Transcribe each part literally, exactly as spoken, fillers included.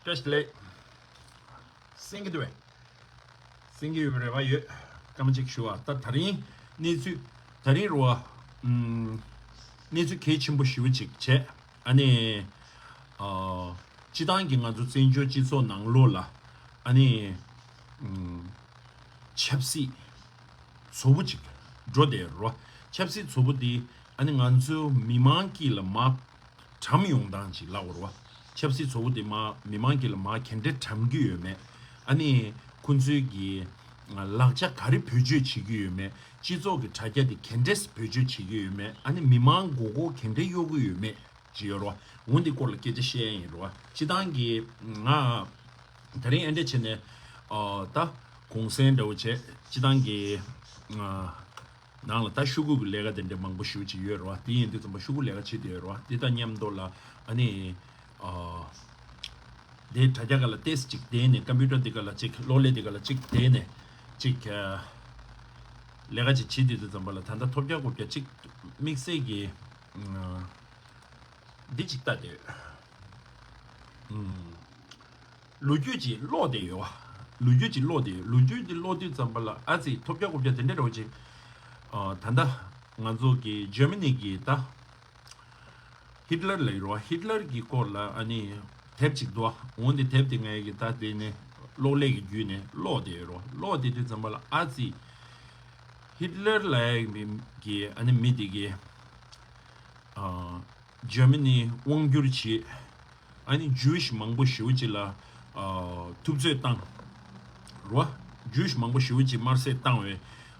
བཀྲ་ཤིས་བདེ་ལེགས། གསན་གྱི་འདུག་བས། གསན་གྱི་ཡོད་པའི་རེ་བ་ཡོད། སྐར་མ་གཅིག་ཞུ་བ། ད་ད་རིང་གནས་ཚུལ། ད་རིང་རུ་བ། ཨམ། གནས་ཚུལ་གལ་ཆེན་པོ་ཞེ་པོ་ཅིག་བྱས། ཨ་ནི། ཨ། སྤྱི་བཏང་གི་ང་ཚོ་བཙན་བྱོལ་སྤྱི་ཚོགས་ནང་ལོགས་ལ། ཨ་ནི། ཨམ། ཆབ་སྲིད་བཙོག་པོ་ཅིག་འགྲོ་བསྡད་རོ། ཆབ་སྲིད་བཙོག་པོ་འདི་ཨ་ནི་ང་ཚོའི་མི་མང་དཀྱིལ་ལ་མར་གྲམ་ཡོང་སྟངས་ཅིག་ལབ་དགོས་རེད་བ། ཆབ་སྲིད་བཙོག་པོ་དེ་མར་མི་མང་གི་ལ་མར་ག་འདྲས་གྲམ་གྱི་ཡོད་མེད། ཨ་ནི་ཁོང་ཚོའི་གི་ལག་ཆ་ག་རེ་བེད་སྤྱོད་བྱེད་ཀྱི་ཡོད་མེད། སྤྱི་ཚོགས་ཀྱི་དྲ་རྒྱ་དེ་ག་འདྲས་བེད་སྤྱོད་བྱེད་ཀྱི་ཡོད་མེད། ཨ་ནི་མི་མང་མགོ་སྐོར་ག་འདྲས་གཡོག་གི་ཡོད་མེད་ཅིག་ཡོད་རེད་བ། འོ་འདི་སྐོར་ལ་སྐད་ཆ་བཤད་ཡ་ཡིན་རེད་བ། སྤྱི་བཏང་གི་ང་ད་རིང་ཨེ་འདྲས་བྱས་ནས་ཨ་ད་གུང་སེང་འདྲ་བོ་བྱས། སྤྱི་བཏང་གི་ཨ། ནང་ལ་ད་ཤོག་གུ་གི་ལས་ཀ་དེ་འདྲ་མང་པོ་ཞེ་པོ་ཅིག་ཡོད་རེད་བ། དེ་ཡིན་དུས་ཙམ་པ་ཤོག་གུ་ལས་ཀ་བྱེད་དེ་ཡོད་རེད་བ། དེ་དང་མཉམ་དུ་ལ་ཨ་ནི་ཨ་དེ་དྲ་རྒྱ་སྒང་ལ་ཏོག་ཙམ་ཅིག་བསྡད་ནས། ཀམ་པུ་ཊར་དེ་སྒང་ལ་ཅིག་གློག་ཀླད་དེ་སྒང་ལ་ཅིག་བསྡད་ནས་ཅིག་ཨ་ལས་ཀ་ཅིག་བྱེད་དུས་དུས་ཙམ་པ་ལ། ད་ལྟ་ཐོབ་རྒྱག་གོ་རྒྱག་ཅིག་དམིགས་བསལ་གྱི་ཨ་འདི་ཅིག་ལྟ་དེ་ཡོད། ཨུམ། ལོ་རྒྱུས་ཅིག་ཀློག་བསྡད་ཡོད། ལོ་རྒྱུས་ཅིག་ཀློག་བསྡད་ཡོད། ལོ་རྒྱུས་འདི་ཀློག་དུས་ཙམ་པ་ལ་ཨ་ཙི་ཐོབ་རྒྱག་གོ་རྒྱག་དེ་འདྲ་འདྲ་བོ་ཅིག་ཨ། ད་ལྟ་ང་ཚོ་གི་འཇར་མ་ནི་གི་ད་ཧི་ཊ་ལར་ལབ་ཡོད་རེད་བ། ཧི་ཊ་ལར་གི་སྐོར་ལ་ཨ་ནི་དེབ་ཅིག་འདུག་བ། འོ་འདི་དེབ་དེ་ངས་གི་ད་དེ་ནས་གློག་ཀླད་ཀྱི་བརྒྱུད་ནས་ཀློག་བསྡད་ཡོད་རེད་བ། ཀློག་བསྡད་དུས་ཙམ་པ་ལ་ཨ་ཙི་ཧི་ཊ་ལར་ལབ་ཡག་གི་ཨ་ནི་མི་དེ་གི་ཨ། འཇར་མ་ནི་དབང་བསྒྱུར་བྱས། ཨ་ནི་ཇུའུ་ཤི་མང་པོ་ཞེ་པོ་ཅིག་ལ་ཨ་ཐུབ་ཚོད་བཏང་རོ། ཇུའུ་ཤི་མང་པོ་ཞེ་པོ་ཅིག་དམར་བསད་བཏང་བས།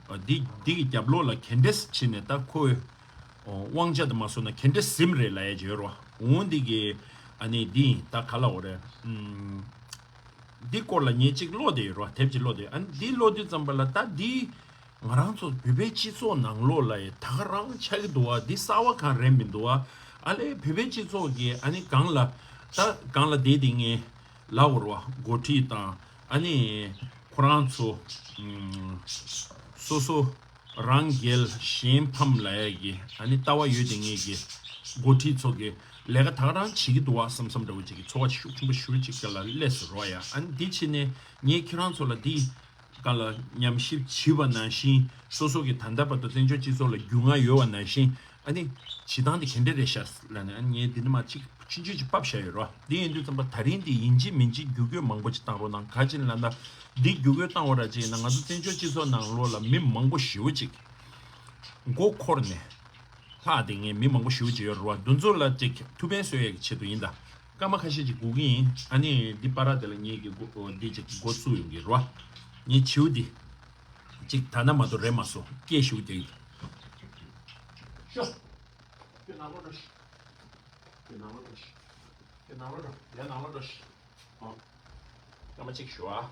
ཨ་འདི་འདི་གི་རྒྱབ་ལོགས་ལ་ག་འདྲས་བྱས་ནས་ད་ཁོའི་ཨོ་དབང་ཆ་དེ་མ་སོང་ན་ག་འདྲས་ཟིན་རེད་ལབ་ཡ་ཅིག་ཡོད་རོ། འོ་འདི་གི་ཨ་ནི་འདི་ཡིན། ད་ག་ལབ་དགོས་རེད། ཨུམ། འདི་སྐོར་ལ་ངས་ཅིག་ཀློག་བསྡད་ཡོད་རོ། དེབ་ཅིག་ཀློག་བསྡད་ཡོད། ཨ་ནི་འདི་ཀློག་དུས་ཙམ་པ་ལ་ད་འདི། ང་རང་ཚོ་བོད་པའི་སྤྱི་ཚོགས་ནང་ལོགས་ལ་ཡ་ད་ག་རང་ཆགས་ཀྱི་འདུག་བ། འདི་གསར་བ་གང་རེད་མི་འདུག་བ། ཨ་ལས་བོད་པའི་སྤྱི་ཚོགས་ཀྱི་ཨ་ནི་སྒང་ལ་ད་སྒང་ལ་བསྡད་དེ་ངས་ལབ་དགོས་རེད་བ། འགོ་ཁྲིད་དང་ཨ་ནི་ཁོ་རང་ཚོ་ཨུམ་སོ་སོ་རང་རྒྱལ་གཞན་ཕམ་ལབ་ཡ་གི་ཨ་ནི་ལྟ་བ་ཡོད་དེ་ངེད་ཀྱི་འགོ་ཁྲིད་ཚོ་གི་ལས་ཀ་ད་ག་རང་བྱེད་ཀྱི་འདུག་བ་བསམ་བསམ་འདྲ་བོ་ཅིག་གི་ཚོར་བ་ཤུགས་ཆེན་པོ་ཞེ་པོ་ཅིག་སྒང་ལ་སླེབས་སོང་རོ་ཡ། ཨ་ནི་འདི་བྱས་ནས་ངས་ཁྱེད་རང་ཚོ་ལ་འདི། སྒང་ལ་ཉམས་ཞིབ་བྱས་པ་ནང་བཞིན། སོ་སོ་གི་ད་ལྟ་བར་དུ་བཙན་བྱོལ་སྤྱི་ཚོགས་ལ་རྒྱུས་མངའ་ཡོད་པ་ནང་བཞིན། ཨ་ནི་བྱེད་སྟངས་དེ་ག་འདྲ་རེད་ཤག་ལབ་ནས། ཨ་ནི་ངས་འདི་ནས་མར་ཅིག་ཆུང་ཆུང་ཅིག་ཕབ་བཞག་ཡོད་རོ། འདི་ཡིན་དུས་ཙམ་པ་ད་རིང་འདི་ཡིན་གཅིག་མིན་གཅིག་བརྒྱུད་སྐུལ་མང་པོ་ཅིག་བཏང་རོགས་གནང་། ག་ཅི་ལབ་ན། འདི་བརྒྱུད་སྐུལ་བཏང་བ་ར་ཅིག་ཡིན་ན་ང་ཚོ་བཙན་བྱོལ་སྤྱི་ཚོགས་ནང་ལོགས་ལ་མི་མང་པོ་ཞེ་པོ་ཅིག་མགོ་འཁོར་ནས། ལྷག་དེ་ངས་མི་མང་པོ་ཞེ་པོ་ཅིག་ཡོད་རེད་བ། འདི་ཚོ་ལ་ཅིག་ཐུགས་ཕན་གསོས་ཡག་གི་ཆེད་དུ་ཡིན་ད། སྐར་མ་ཁ་ཤས་ཅིག་སྒུག་གི་ཡིན། ཨ་ནི་འདི་པར་དེ་ལ་ངེད་ཀྱི་འགོ་འདི་ཅིག་འགོ་བཙུགས་ཡོང་གི་རེད་བ། ངས་བྱིའུ་འདི་ཅིག་ད་ལྟ་མ་གཏོགས་རེད་མ་སོང་། སྐད་ཞེ་པོ་རྒྱག་གི་འདུག་ཤོ། དེ་ནང་ལོགས་འགྲོ་ཤིག་དེ་ནང་ལོགས་འགྲོ་ཤིག་དེ་ནང་ལོགས་འགྲོ། དེ་ནང་ལོགས་འགྲོ་ཤིག་ཨོ། སྐར་མ་གཅིག་ཞུ་ཨ།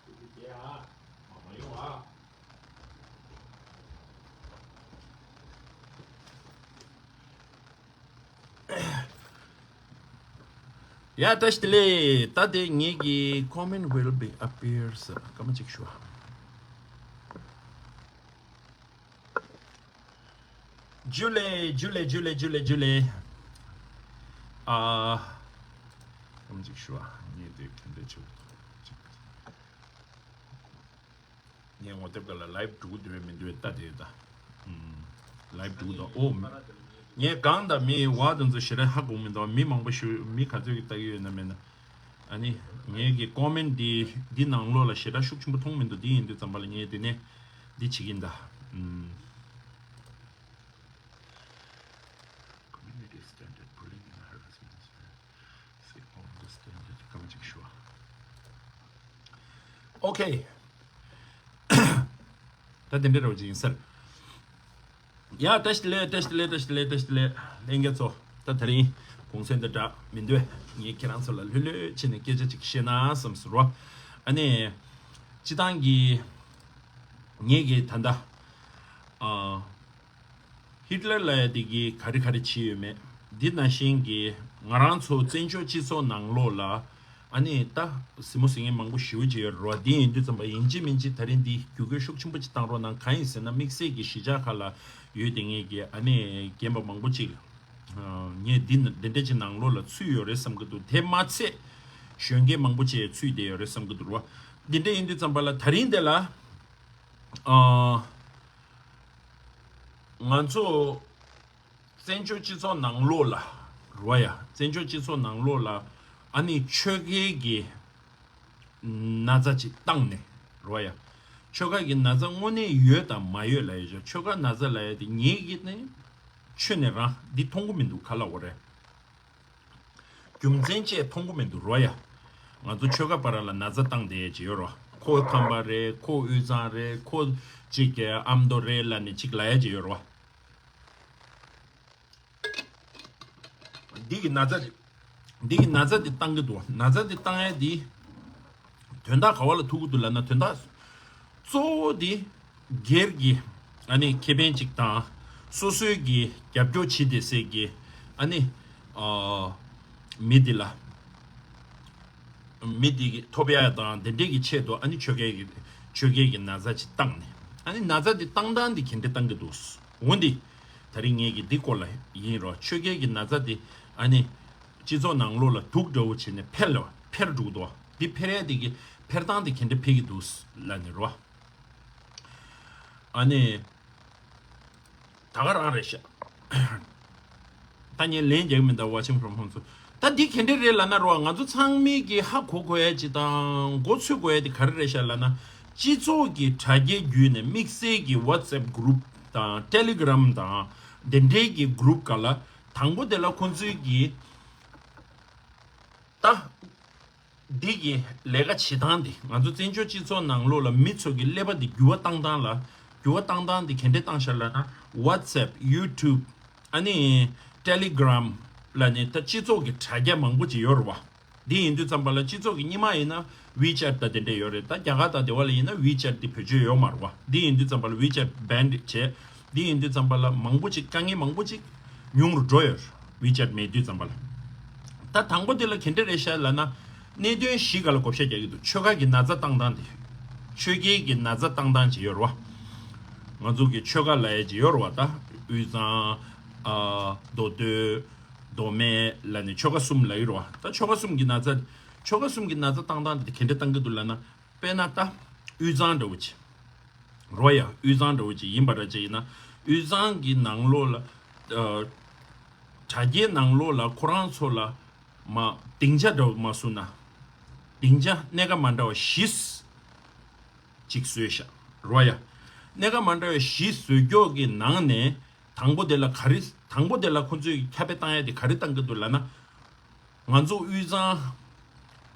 དེ་དེ་ཨ། མ་མ་ཡོང་ཨ། ཡ་བཀྲ་ཤིས་བདེ་ལེགས། ད་དེ་ངེད་ཀྱི་comment will be appears སྐར་མ་གཅིག་ཞུ་ཨ། ཇུ་ལེ་ཇུ་ལེ་ཇུ་ལེ་ཇུ་ལེ་ཇུ་ལེ། ཨ། ཨམ་ཅིག་ཞུ་ཨ། ངས་དེ་ག་འདྲ་བྱེད་དགོས་ཅིག་ངས་ངོ་དེབ་སྒང་ལ་ལའིབ་འགྲོ་གི་འདུག་མི་འདུག་ལྟ་དེ་ད། ཨུམ། ལའིབ་འགྲོ་གི་འདུག་ཨོ། ངས་གང་ལྟར་མི་བ་དེ་ཚོ་ཞེ་དྲག་ཧ་གོ་མི་འདུག་མི་མང་པོ་ཞུ་མི་ག་ཚོད་ཀྱིས་ལྟ་གི་ཡོད་ན་མེད་ན། ཨ་ནི་ངས་ཀྱི་ཀོ་མེན་འདི་འདི་ནང་ལོགས་ལ་ཞེ་དྲག་ཤུགས་ཆེན་པོ་མཐོང་མི་འདུག་འདི་ཡིན་དུས་ཙམ་པ་ལ་ངས་དེ་ནས་འདི་བྱེད་ཀྱིན་གདའ། ཨུམ། Community standard bullying and harassment. See all the standard སྐར་མ་གཅིག་ཞུ་ཨ། ཨོ་ཁེ། ད་དེ་འདྲ་རོ་ཅིག་ཡིན་ཟེར། ཡ་བཀྲ་ཤིས་བདེ་ལེགས། བཀྲ་ཤིས་བདེ་ལེགས། བཀྲ་ཤིས་བདེ་ལེགས། བཀྲ་ཤིས་བདེ་ལེགས་ལྷན་རྒྱས་ཚོ། ད་དེ་རིང་གུང་སེང་དང་སྦྲགས་མི་འདུག་ངས་ཁྱེད་རང་ཚོ་ལ་ལྷོད་ལྷོད་བྱས་ནས་སྐད་ཆ་ཅིག་བཤད་ན་བསམ་སོང་རོ། ཨ་ནི། སྤྱི་བཏང་གི་ངེད་ཀྱི་ད་ལྟ་ཨ། ཧི་ཊ་ལར་ལབ་ཡ་དེ་གིས་ག་རེ་ག་རེ་བྱས་ཡོད་མེད། འདི་ནང་བཞིན་གྱི་ང་རང་ཚོ་བཙན་བྱོལ་སྤྱི་ཚོགས་ནང་ལོགས་ལ་ ཨ་ནི་ད་གཟིགས་མོ་གཟིགས་མཁན་མང་པོ་ཞེ་པོ་ཅིག་ཡོད་རེད་བ། འདི་ཡིན་དུས་ཙམ་པ་ཡིན་གཅིག་མིན་གཅིག་ད་རིང་འདི་བརྒྱུད་སྐུལ་ཤུགས་ཆེན་པོ་ཅིག་བཏང་རོགས་གནང་། གང་ཡིན་ཟེར་ན་དམིགས་བསལ་གྱི་གཞིས་ཆགས་ཁག་ལ་ཡོད་བསྡད་མཁན་གྱི་ཨ་ནི་རྒན་པ་མང་པོ་ཅིག་ངས་འདི་ན་འདི་འདྲ་ཅིག་ནང་ལོགས་ལ་ཚུད་ཡོད་རེད་བསམ་གྱི་འདུག་དེ་མ་ཚད་གཞོན་སྐྱེས་མང་པོ་ཅིག་ཚུད་བསྡད་ཡོད་རེད་བསམ་གྱི་འདུག་རེད་བ། འདི་འདྲ་ཡིན་དུས་ཙམ་པ་ལ་ད་རིང་འདི་ལ་ང་ཚོ་བཙན་བྱོལ་སྤྱི་ཚོགས་ནང་ལོགས་ལ་རོ་ཡ། བཙན་བྱོལ་སྤྱི་ཚོགས་ནང་ལོགས་ལ་ཨ་ནི་ཆོལ་ཁའི་གི་ན་ཚ་ཅིག་བཏང་ནས་རོ་ཡ། ཆོལ་ཁ་གི་ན་ཚ་དངོས་གནས་ཡོད་དང་མ་ཡོད་ལ་ཡ། ཆོལ་ཁ་ན་ཚ་ལ་ཡ་དེ་ངེད་ཀྱིས་ནི་ཆོས་ནས་རང་འདི་མཐོང་གི་མི་འདུག་ག་ལ་འོ་རེད། རྒྱུ་མཚན་བཅས་མཐོང་གི་མི་འདུག་རོ་ཡ། ང་ཚོ་ཆོལ་ཁ་བར་ལ་ན་ཚ་བཏང་བསྡད་ཅིག་ཡོད་རོ། ཁོ་ཁམས་པ་རེད། ཁོ་དབུས་གཙང་རེད། ཁོ་ཅིག་གི་ཨ་མདོ་རེད་ལབ་ནས་ཅིག་ལབ་ཡ་ཅིག་ཡོད་རོ། འདི་གི་ན་ཚ་འདི་འདི་གི་ན་ཚ་འདི་བཏང་གི་འདུག་ན་ཚ་འདི་བཏང་ཡ་འདི་དོན་དག་ག་བ་ལ་ཐུག་གི་འདུག་ལབ་ན། དོན་དག་གཙོ་བོ་འདི་སྒེར་གྱི་ཨ་ནི་ཁེ་ཕན་ཅིག་དང་སོ་སོའི་གི་རྒྱབ་སྐྱོར་བྱེད་བསྡད་སའི་གི་ཨ་ནི་ཨ་མི་འདི་ལ་མི་འདི་གི་ཐོབ་ཡ་དང་དེ་འདྲས་ཀྱི་ཆེད་དུ་ཨ་ནི་ཆོལ་ཁའི་གི་ཆོལ་ཁའི་གི་ན་ཚ་ཅིག་བཏང་ནས། ཨ་ནི་ན་ཚ་འདི་བཏང་སྟངས་འདི་ག་འདྲས་བཏང་གི་འདུག་འོ་འདི་ད་རིང་ངེད་ཀྱི་འདི་སྐོར་ལ་ཡིན་རོ། ཆོལ་ཁའི་གི་ན་ཚ་འདི་ཨ་ནི་སྤྱི་ཚོགས་ནང་ལོགས་ལ་དུག་འདྲ་བོ་བྱས་ནས་འཕེལ་ལ་འཕེལ་འགྲོ་གི་འདུག་འདི་འཕེལ་ཡ་འདི་གི་འཕེལ་སྟངས་འདི་ག་འདྲས་འཕེལ་གི་འདུག་ལབ་ནས་རོ། ཨ་ནི་ད་ག་རང་རེད་ཤག་ད་ངས་ལན་རྒྱག་གི་མིན་ད། Watching from home ཚོ། ད་འདི་ག་འདྲས་རེད་ལབ་ན་རོ། ང་ཚོ་ཚང་མས་ཀྱི་ཧ་གོ་དགོས་ཡ་ཅིག་དང་མགོ་ཚོས་དགོས་ཡ་དེ་ག་རེ་རེད་ཤག་ལབ་ན། སྤྱི་ཚོགས་ཀྱི་དྲ་རྒྱའི་བརྒྱུད་ནས་དམིགས་བསལ་གྱི་WhatsApp group དང་Telegram དང་དེ་འདྲའི་གི་group ག་ལ་དང་པོ་དེ་ལ་ཁོང་ཚོའི་གི་ད། འདི་གི་ལས་ཀ་བྱེད་སྟངས་འདི། ང་ཚོ་བཙན་བྱོལ་སྤྱི་ཚོགས་ནང་ལོགས་ལ་མི་ཚོ་གི་ཀླད་པ་འདི་འགྱུར་བ་བཏང་སྟངས་ལ། འགྱུར་བ་བཏང་སྟངས་འདི་ག་འདྲས་བཏང་ཤག་ལབ་ན། WhatsApp, YouTube, ཨ་ནི་Telegram ལབ་ནས་ད་སྤྱི་ཚོགས་ཀྱི་དྲ་རྒྱ་མང་པོ་ཅིག་ཡོད་རེད་བ། འདི་ཡིན་དུས་ཙམ་པ་ལ་སྤྱི་ཚོགས་ཀྱི་སྔོན་མ་ཡིན་ན་WeChat དང་དེ་འདྲས་ཡོད་རེད། ད་རྒྱ་གར་དང་དེ་བ་ལ་ཡིན་ན་WeChat འདི་བེད་སྤྱོད་ཡོད་མ་རེད་བ། འདི་ཡིན་དུས་ཙམ་པ་ལ་WeChat ban བྱས། འདི་ཡིན་དུས་ཙམ་པ་ལ་མང་པོ་ཅིག་དཀའ་ངལ་མང་པོ་ཅིག་ཉུང་རུ་འགྲོ་ཡོད། WeChat མེད་དུས་ཙམ་པ་ལ། ད་དང་པོ་དེ་ལ་ག་འདྲས་རེད་ཤག་ལབ་ན། གནད་དོན་བཞི་སྒང་ལ་བགོ་བཤའ་རྒྱག་གི་འདུག་ཆོལ་ཁ་གི་ན་ཚ་བཏང་སྟངས་དེ། ཆོལ་ཁའི་གི་ན་ཚ་བཏང་སྟངས་ཅིག་ཡོད་རེད་བ། ང་ཚོ་གི་ཆོལ་ཁ་ལབ་ཡ་ཅིག་ཡོད་རེད་བ། ད་དབུས་གཙང་ཨ་མདོ་སྟོད་མདོ་སྨད་ལབ་ནས་ཆོལ་ཁ་གསུམ་ལབ་ཀྱི་རེད་བ། ད་ཆོལ་ཁ་གསུམ་གི་ན་ཚ་ཆོལ་ཁ་གསུམ་གི་ན་ཚ་བཏང་སྟངས་དེ་ག་འདྲས་བཏང་གི་འདུག་ལབ་ན། དཔེར་ན་ད་དབུས་གཙང་འདྲ་བོ་ཅིག་རོ་ཡ། དབུས་གཙང་འདྲ་བོ་ཅིག་ཡིན་པ་འདྲ་ཅིག་ཡིན་ན། དབུས་གཙང་གི་ནང་ལོགས་ལ་ཨ་དྲ་རྒྱའི་ནང་ལོགས་ལ་ཁོ་རང་ཚོ་ལ་མ་སྡིངས་ཆ་འདྲ་བོ་མ་བཟོ་ན། སྡིངས་ཆ་སྣ་ཁ་མ་འདྲ་བ་བཞི་ཅིག་བཟོས་ཤག་རོ་ཡ། སྣ་ཁ་མ་འདྲ་བ་བཞི་བཟོས་ཀྱོག་གི་ནང་ནས་དང་པོ་དེ་ལ་ག་རེ། དང་པོ་དེ་ལ་ཁོ་ཚོས་ཁྱབ་སྤེལ་བཏང་ཡ་དེ་ག་རེ་བཏང་གི་འདུག་ལབ་ན། ང་ཚོ་དབུས་གཙང་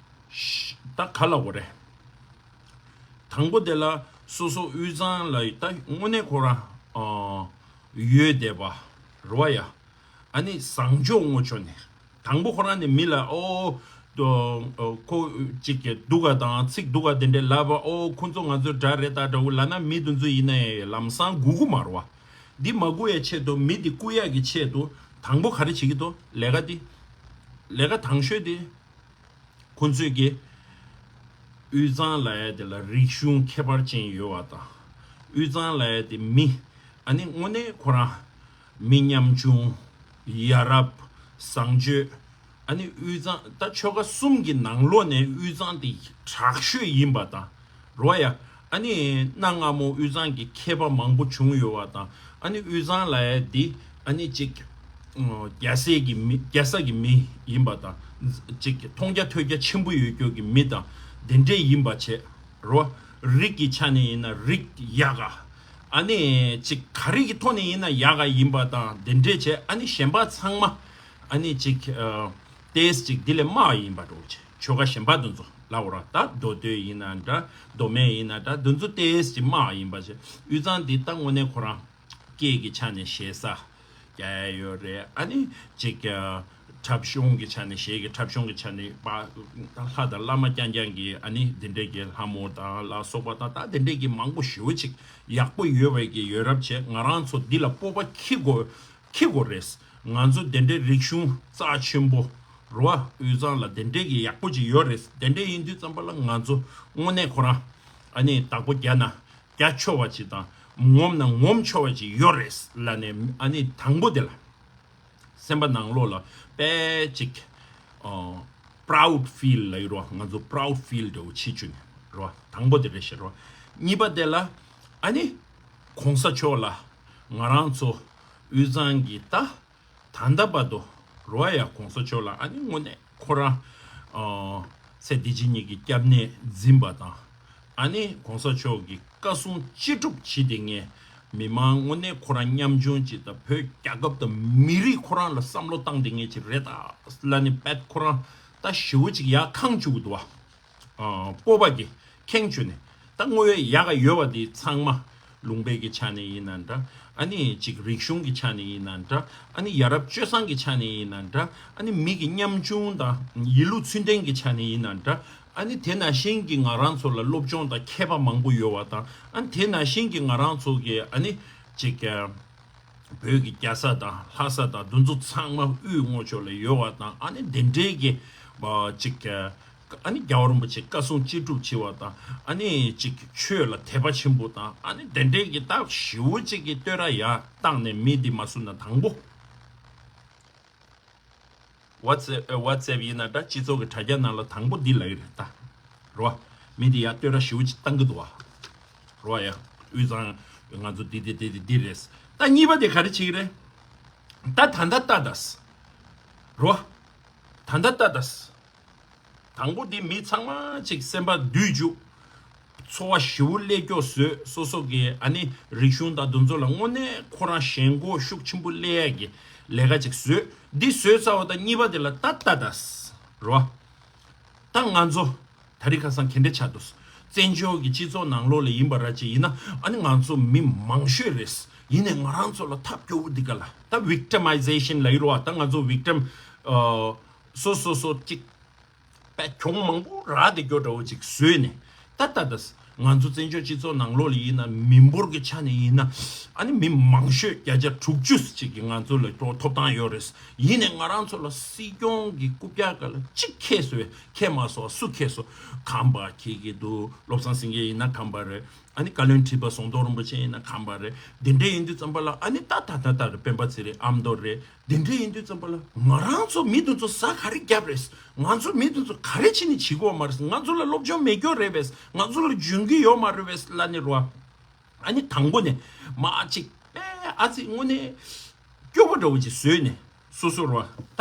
ད་ག་ལབ་དགོས་རེད། དང་པོ་དེ་ལ་སོ་སོ་དབུས་གཙང་ལ་ད་དངོས་གནས་ཁོ་རང་ཨ་ཡོད་བསྡད་པ་རེད་བ་ཡ། ཨ་ནི་བཟང་ཕྱོགས་ངོ་ཕྱོགས་ནས་དང་པོ་ཁོ་རང་ནས་མི་ལ་ཨོ་ཨོ་ཁོ་ཅིག་གི་སྡུག་ག་དང་ཚིག་སྡུག་ག་དེ་འདྲས་ལབ་པ། ཨོ་ཁོ་ཚོ་ང་ཚོའི་དགྲ་རེད་ད་འདྲ་བོ་ལབ་ན་མི་དེ་ཚོ་ཡིན་ན་ཡང་ལམ་སང་སྒུག་གི་མ་རེད་བ། འདི་མ་སྒུག་ཡའི་ཆེད་དུ་མི་འདི་སྐུ་ཡག་གི་ཆེད་དུ་དང་པོ་ག་རེ་བྱེད་ཀྱི་འདུག་ལས་ཀ་འདི། ལས་ཀ་དང་ཤོས་འདི། ཁོ་ཚོས་ཀྱི་དབུས་གཙང་ལབ་ཡ་དེ་ལ་རིག་གཞུང་ཁྱད་པར་ཅན་ཡོད་པ་དང་། དབུས་གཙང་ལབ་ཡ་དེ་མི་ཨ་ནི་དངོས་གནས་ཁོ་རང་མི་ཉམ་ཆུང་། ཡ་རབས། བཟང་སྤྱོད། ཨ་ནི་དབུས་གཙང་ད་ཆོལ་ཁ་གསུམ་གྱི་ནང་ལོགས་ནས་དབུས་གཙང་དེ་དྲག་ཤོས་ཡིན་པ་དང་། རོ་ཡ། ཨ་ནི་གནའ་སྔ་མོ་དབུས་གཙང་གི་མཁས་པ་མང་པོ་བྱུང་ཡོད་པ་དང་། ཨ་ནི་དབུས་གཙང་ལབ་ཡ་འདི་ཨ་ནི་ཅིག་རྒྱལ་སའི་གི་མི་རྒྱལ་ས་གི་མི་ཡིན་པ་དང་། ཅིག་མཐོང་རྒྱ་ཐོས་རྒྱ་ཆེན་པོ་ཡོད་རྒྱུ་གི་མི་དང་དེ་འདྲས་ཡིན་པ་བྱས་རོ། རིགས་ཀྱི་ཆ་ནས་ཡིན་ན་རིགས་ཡག་ག་ཨ་ནི་ཅིག་ག་རེ་གི་ཐོག་ནས་ཡིན་ན་ཡག་ག་ཡིན་པ་དང་དེ་འདྲས་བྱས། ཨ་ནི་གཞན་པ་ཚང་མ་ཨ་ནི་ཅིག་ཏེས་ཅིག་འདི་ལས་དམའ་བ་ཡིན་པ་འདྲ་བོ་བྱས། ཆོལ་ཁ་གཞན་པ་དེ་ཚོ་ལབ་དགོས་ར། ད་མདོ་སྟོད་ཡིན་ན་འདྲ་མདོ་སྨད་ཡིན་ན་འདྲ་དེ་ཚོ་ཏེས་ཅིག་དམའ་བ་ཡིན་པ་བྱས། དབུས་གཙང་འདི་ད་དངོས་གནས་ཁོ་རང་སྐད་ཀྱི་ཆ་ནས་ཞེ་ས་རྒྱག་ཡ་ཡོད་རེད། ཨ་ནི་ཅིག་འཁྲབ་གཞུང་གི་ཆ་ནས་གཞས་ཀྱི་འཁྲབ་གཞུང་གི་ཆ་ནས་པ་ལྷ་དང་བླ་མ་རྐྱང་རྐྱང་གི་ཨ་ནི་འདི་འདྲས་ཀྱི་ལྷ་མོ་དང་ལ་སོགས་པ་དང་ད་འདི་འདྲས་ཀྱི་མང་པོ་ཞེ་པོ་ཅིག་ཡག་པོ་ཡོད་པའི་གི་ཡོད་རབས་བྱས། ང་རང་ཚོ་འདི་ལ་སྤོབས་པ་འཁྱེར་དགོས། འཁྱེར་དགོས་རེད། ང་ཚོ་དེ་འདྲའི་རིག་གཞུང་རྩ་ཆེན་པོ་ རོ་བ། དབུས་གཙང་ལ་དེ་འདྲས་ཀྱི་ཡག་པོ་ཅིག་ཡོད་རེད། དེ་འདྲས་ཡིན་དུས་ཙམ་པ་ལ་ང་ཚོ་དངོས་གནས་ཁོ་རང་ཨ་ནི་བདག་པོ་རྒྱག་ན་རྒྱག་ཆོག་པ་ཅིག་དང་ངོམ་ན་ངོམ་ཆོག་པ་ཅིག་ཡོད་རེད་ལབ་ནས། ཨ་ནི་དང་པོ་དེ་ལ་སེམས་པ་ནང་ལོགས་ལ་དཔེ་ཅིག་ཨ་proud feel ལབ་ཡོད་རོ། ང་ཚོ་proud feel འདྲ་བོ་བྱེད་བཅུག་ནས་རོ། དང་པོ་དེ་རེད་ཤག་རོ། གཉིས་པ་དེ་ལ་ཨ་ནི་གོང་ས་མཆོག་ལ་ང་རང་ཚོ་དབུས་གཙང་གི་ད་ད་ལྟ་བར་དུ་རོ་ཡ་གོང་ས་མཆོག་ལ་ཨ་ནི་དངོས་གནས་ཁོ་རང་ཨ་ཚེ་འདི་ཕྱི་གཉིས་ཀྱི་སྐྱབས་གནས་འཛིན་པ་དང་། ཨ་ནི་གོང་ས་མཆོག་གི་བཀའ་གསུང་ཅི་སྒྲུབ་བྱེད་དེ་ངས་མི་མང་དངོས་གནས་ཁོ་རང་ཉམ་ཆུང་ཅིག་དང་བོད་རྒྱལ་ཁབ་དང་མི་རིགས་ཁོ་རང་ལ་བསམ་བློ་བཏང་དེ་ངས་ཅིག་རེད་ད་ལབ་ནས་དཔེ་ཁོ་རང་ད་ཞེ་བོ་ཅིག་ཡར་འཁང་བཅུག་གི་འདུག་བ། ཨ་སྤོབས་པ་གི་ཁེངས་བཅུག་ནས། ད་དངོས་ཡོད་ཡག་ག་ཡོད་པ་དེ་ཚང་མ་ལུང་པའི་གི་ཆ་ནས་ཡིན་ན་འདྲ། ཨ་ནི་ཅིག་རིག་གཞུང་གི་ཆ་ནས་ཡིན་ན་འདྲ། ཨ་ནི་ཡ་རབས་སྤྱོད་བཟང་གི་ཆ་ནས་ཡིན་ན་འདྲ། ཨ་ནི་མི་གི་ཉམ་ཆུང་དང་ཡིད་ལུགས་ཚུལ་ལྡན་གྱི་ཆ་ནས་ཡིན་ན་འདྲ། ཨ་ནི་དེ་ནང་བཞིན་གྱི་ང་རང་ཚོ་ལ་སློབ་སྦྱོང་དང་མཁས་པ་མང་པོ་ཡོད་པ་དང་། ཨ་ནི་དེ་ནང་བཞིན་གྱི་ང་རང་ཚོ་གི་ཨ་ནི་ཅིག་བོད་ཀྱི་རྒྱལ་ས་དང་ལྷ་ས་དང་འདི་ཚོ་ཚང་མ་དབུས་ངོས་ཕྱོགས་ལ་ཡོད་པ་དང་། ཨ་ནི་དེ་འདྲའི་གི་ཅིག་ཨ་ནི་རྒྱལ་བ་རིན་པོ་ཆེ་བཀའ་གསུང་ཅི་སྒྲུབ་བྱེད་པ་དང་། ཨ་ནི་ཅིག་ཆོས་ལ་དད་པ་ཆེན་པོ་དང་། ཨ་ནི་དེ་འདྲའི་གི་ད་ཞེ་བོ་ཅིག་གི་བསྟོད་ར་ཡར་བཏང་ནས་མི་འདི་མ་བསུ་ན་དང་པོ། WhatsApp WhatsApp ཡིན་ན་འདྲ། སྤྱི་ཚོགས་ཀྱི་དྲ་རྒྱ་ནང་ལ་དང་པོ་འདི་ལབ་ཀྱི་རེད་ད། རོ། མི་འདི་ཡར་བསྟོད་ར་ཞེ་བོ་ཅིག་བཏང་གི་འདུག་བ། རོ་ཡ། དབུས་གཙང་ང་ཚོ་འདི་འདི་འདི་འདི་འདི་རེད། ད་གཉིས་པ་དེ་ག་རེ་བྱེད་ཀྱི་རེད། ད་ད་ལྟ་ལྟ་དང་། རོ། ད་ལྟ་ལྟ་དང་། དང་པོ་འདི་མི་ཚང་མ་ཅིག་སེམས་པ་བསྡུས་བཅུག་འཚོ་བ་ཞེ་བོ་ལེགས་སྐྱོ་བཟོས། སོ་སོ་གི་ཨ་ནི་རིག་གཞུང་དང་འདི་ཚོ་ལ་དངོས་གནས་ཁོ་རང་ཞེན་ཁོག་ཤུགས་ཆེན་པོ་སླེབས་ཡ་གི་ལས་ཀ་ཅིག་བཟོས། འདི་བཟོས་ཚར་བ་དང་གཉིས་པ་དེ་ལ་ད་ལྟ་དང་། རོ། ད་ང་ཚོ་ད་རེས་ཁ་སང་ག་འདྲ་ཆགས་འདུག་བཙན་བྱོལ་གྱི་སྤྱི་ཚོགས་ནང་ལོགས་ལ་ཡིན་པ་ར་ཅིག་ཡིན་ན། ཨ་ནི་ང་ཚོ་མི་མང་ཤོས་རེད། ཡིན་ནའི་ང་རང་ཚོ་ལ་ཐབས་སྐྱོ་བོ་འདི་ག་ལ་ད་victimization ལབ་ཀྱི་རེད་བ། ད་ང་ཚོ་victim ཨ་སོ་སོ་སོ་ཅིག་པད་གྱོང་མང་པོ་རག་བསྡད་རྒྱུ་འདྲ་བོ་ཅིག་བཟོས་ནས། ད་ད་ད་ང་ཚོ་བཙན་བྱོལ་སྤྱི་ཚོགས་ནང་ལོགས་ལ་ཡིན་ན་མི་འབོར་གྱི་ཆ་ནས་ཡིན་ན། ཨ་ནི་མི་མང་ཤོས་བརྒྱ་ཆ་དྲུག་ཅུ་ཅིག་གི་ང་ཚོ་ལ་ཐོབ་ཐང་ཡོད་རེད། ཡིན་ནའི་ང་རང་ཚོ་ལ་སྲིད་སྐྱོང་གི་རྐུབ་བཀྱག་ག་ལ་གཅིག་ཁེལ་སོང་། ཁེལ་མ་སོང་། སུ་ཁེལ་སོང་། ཁམས་པ་ཁེལ་གྱི་འདུག་བློ་བཟང་སེང་གེ་ཡིན་ན་ཁམས་པ་རེད། ཨ་ནི་བཀའ་བློན་ཁྲི་པ་ཟམ་གདོང་རིན་པོ་ཆེ་ཡིན་ན་ཁམས་པ་རེད། དེ་འདྲ་ཡིན་དུས་ཙམ་པ་ལ་ཨ་ནི་ད་ད་ད་ད་རེད། སྤེན་པ་ཚེ་རིང་། ཨ་མདོ་རེད། དེ་འདྲ་ཡིན་དུས་ཙམ་པ་ལ་ང་རང་ཚོ་མི་དེ་ཚོ་ཟ་ག་རེ་བརྒྱབ་རེད། ང་ཚོ་མི་དེ་ཚོ་ག་རེ་བྱས་ནས་བྱེད་དགོས་མ་རེད། ང་ཚོ་ལ་སློབ་སྦྱོང་མེད་རྒྱུ་རེད་པས། ང་ཚོ་ལ་འཇོན་གྱི་ཡོད་མ་རེད་པས་ལབ་ནས་རོ། ཨ་ནི་དང་པོ་ནས་མ་ཅིག་པས་ཨ་ཙི་དངོས་གནས་སྐྱོ་པོ་འདྲ་བོ་ཅིག་བཟོས་ནས་སོ་སོ་རོ། ད་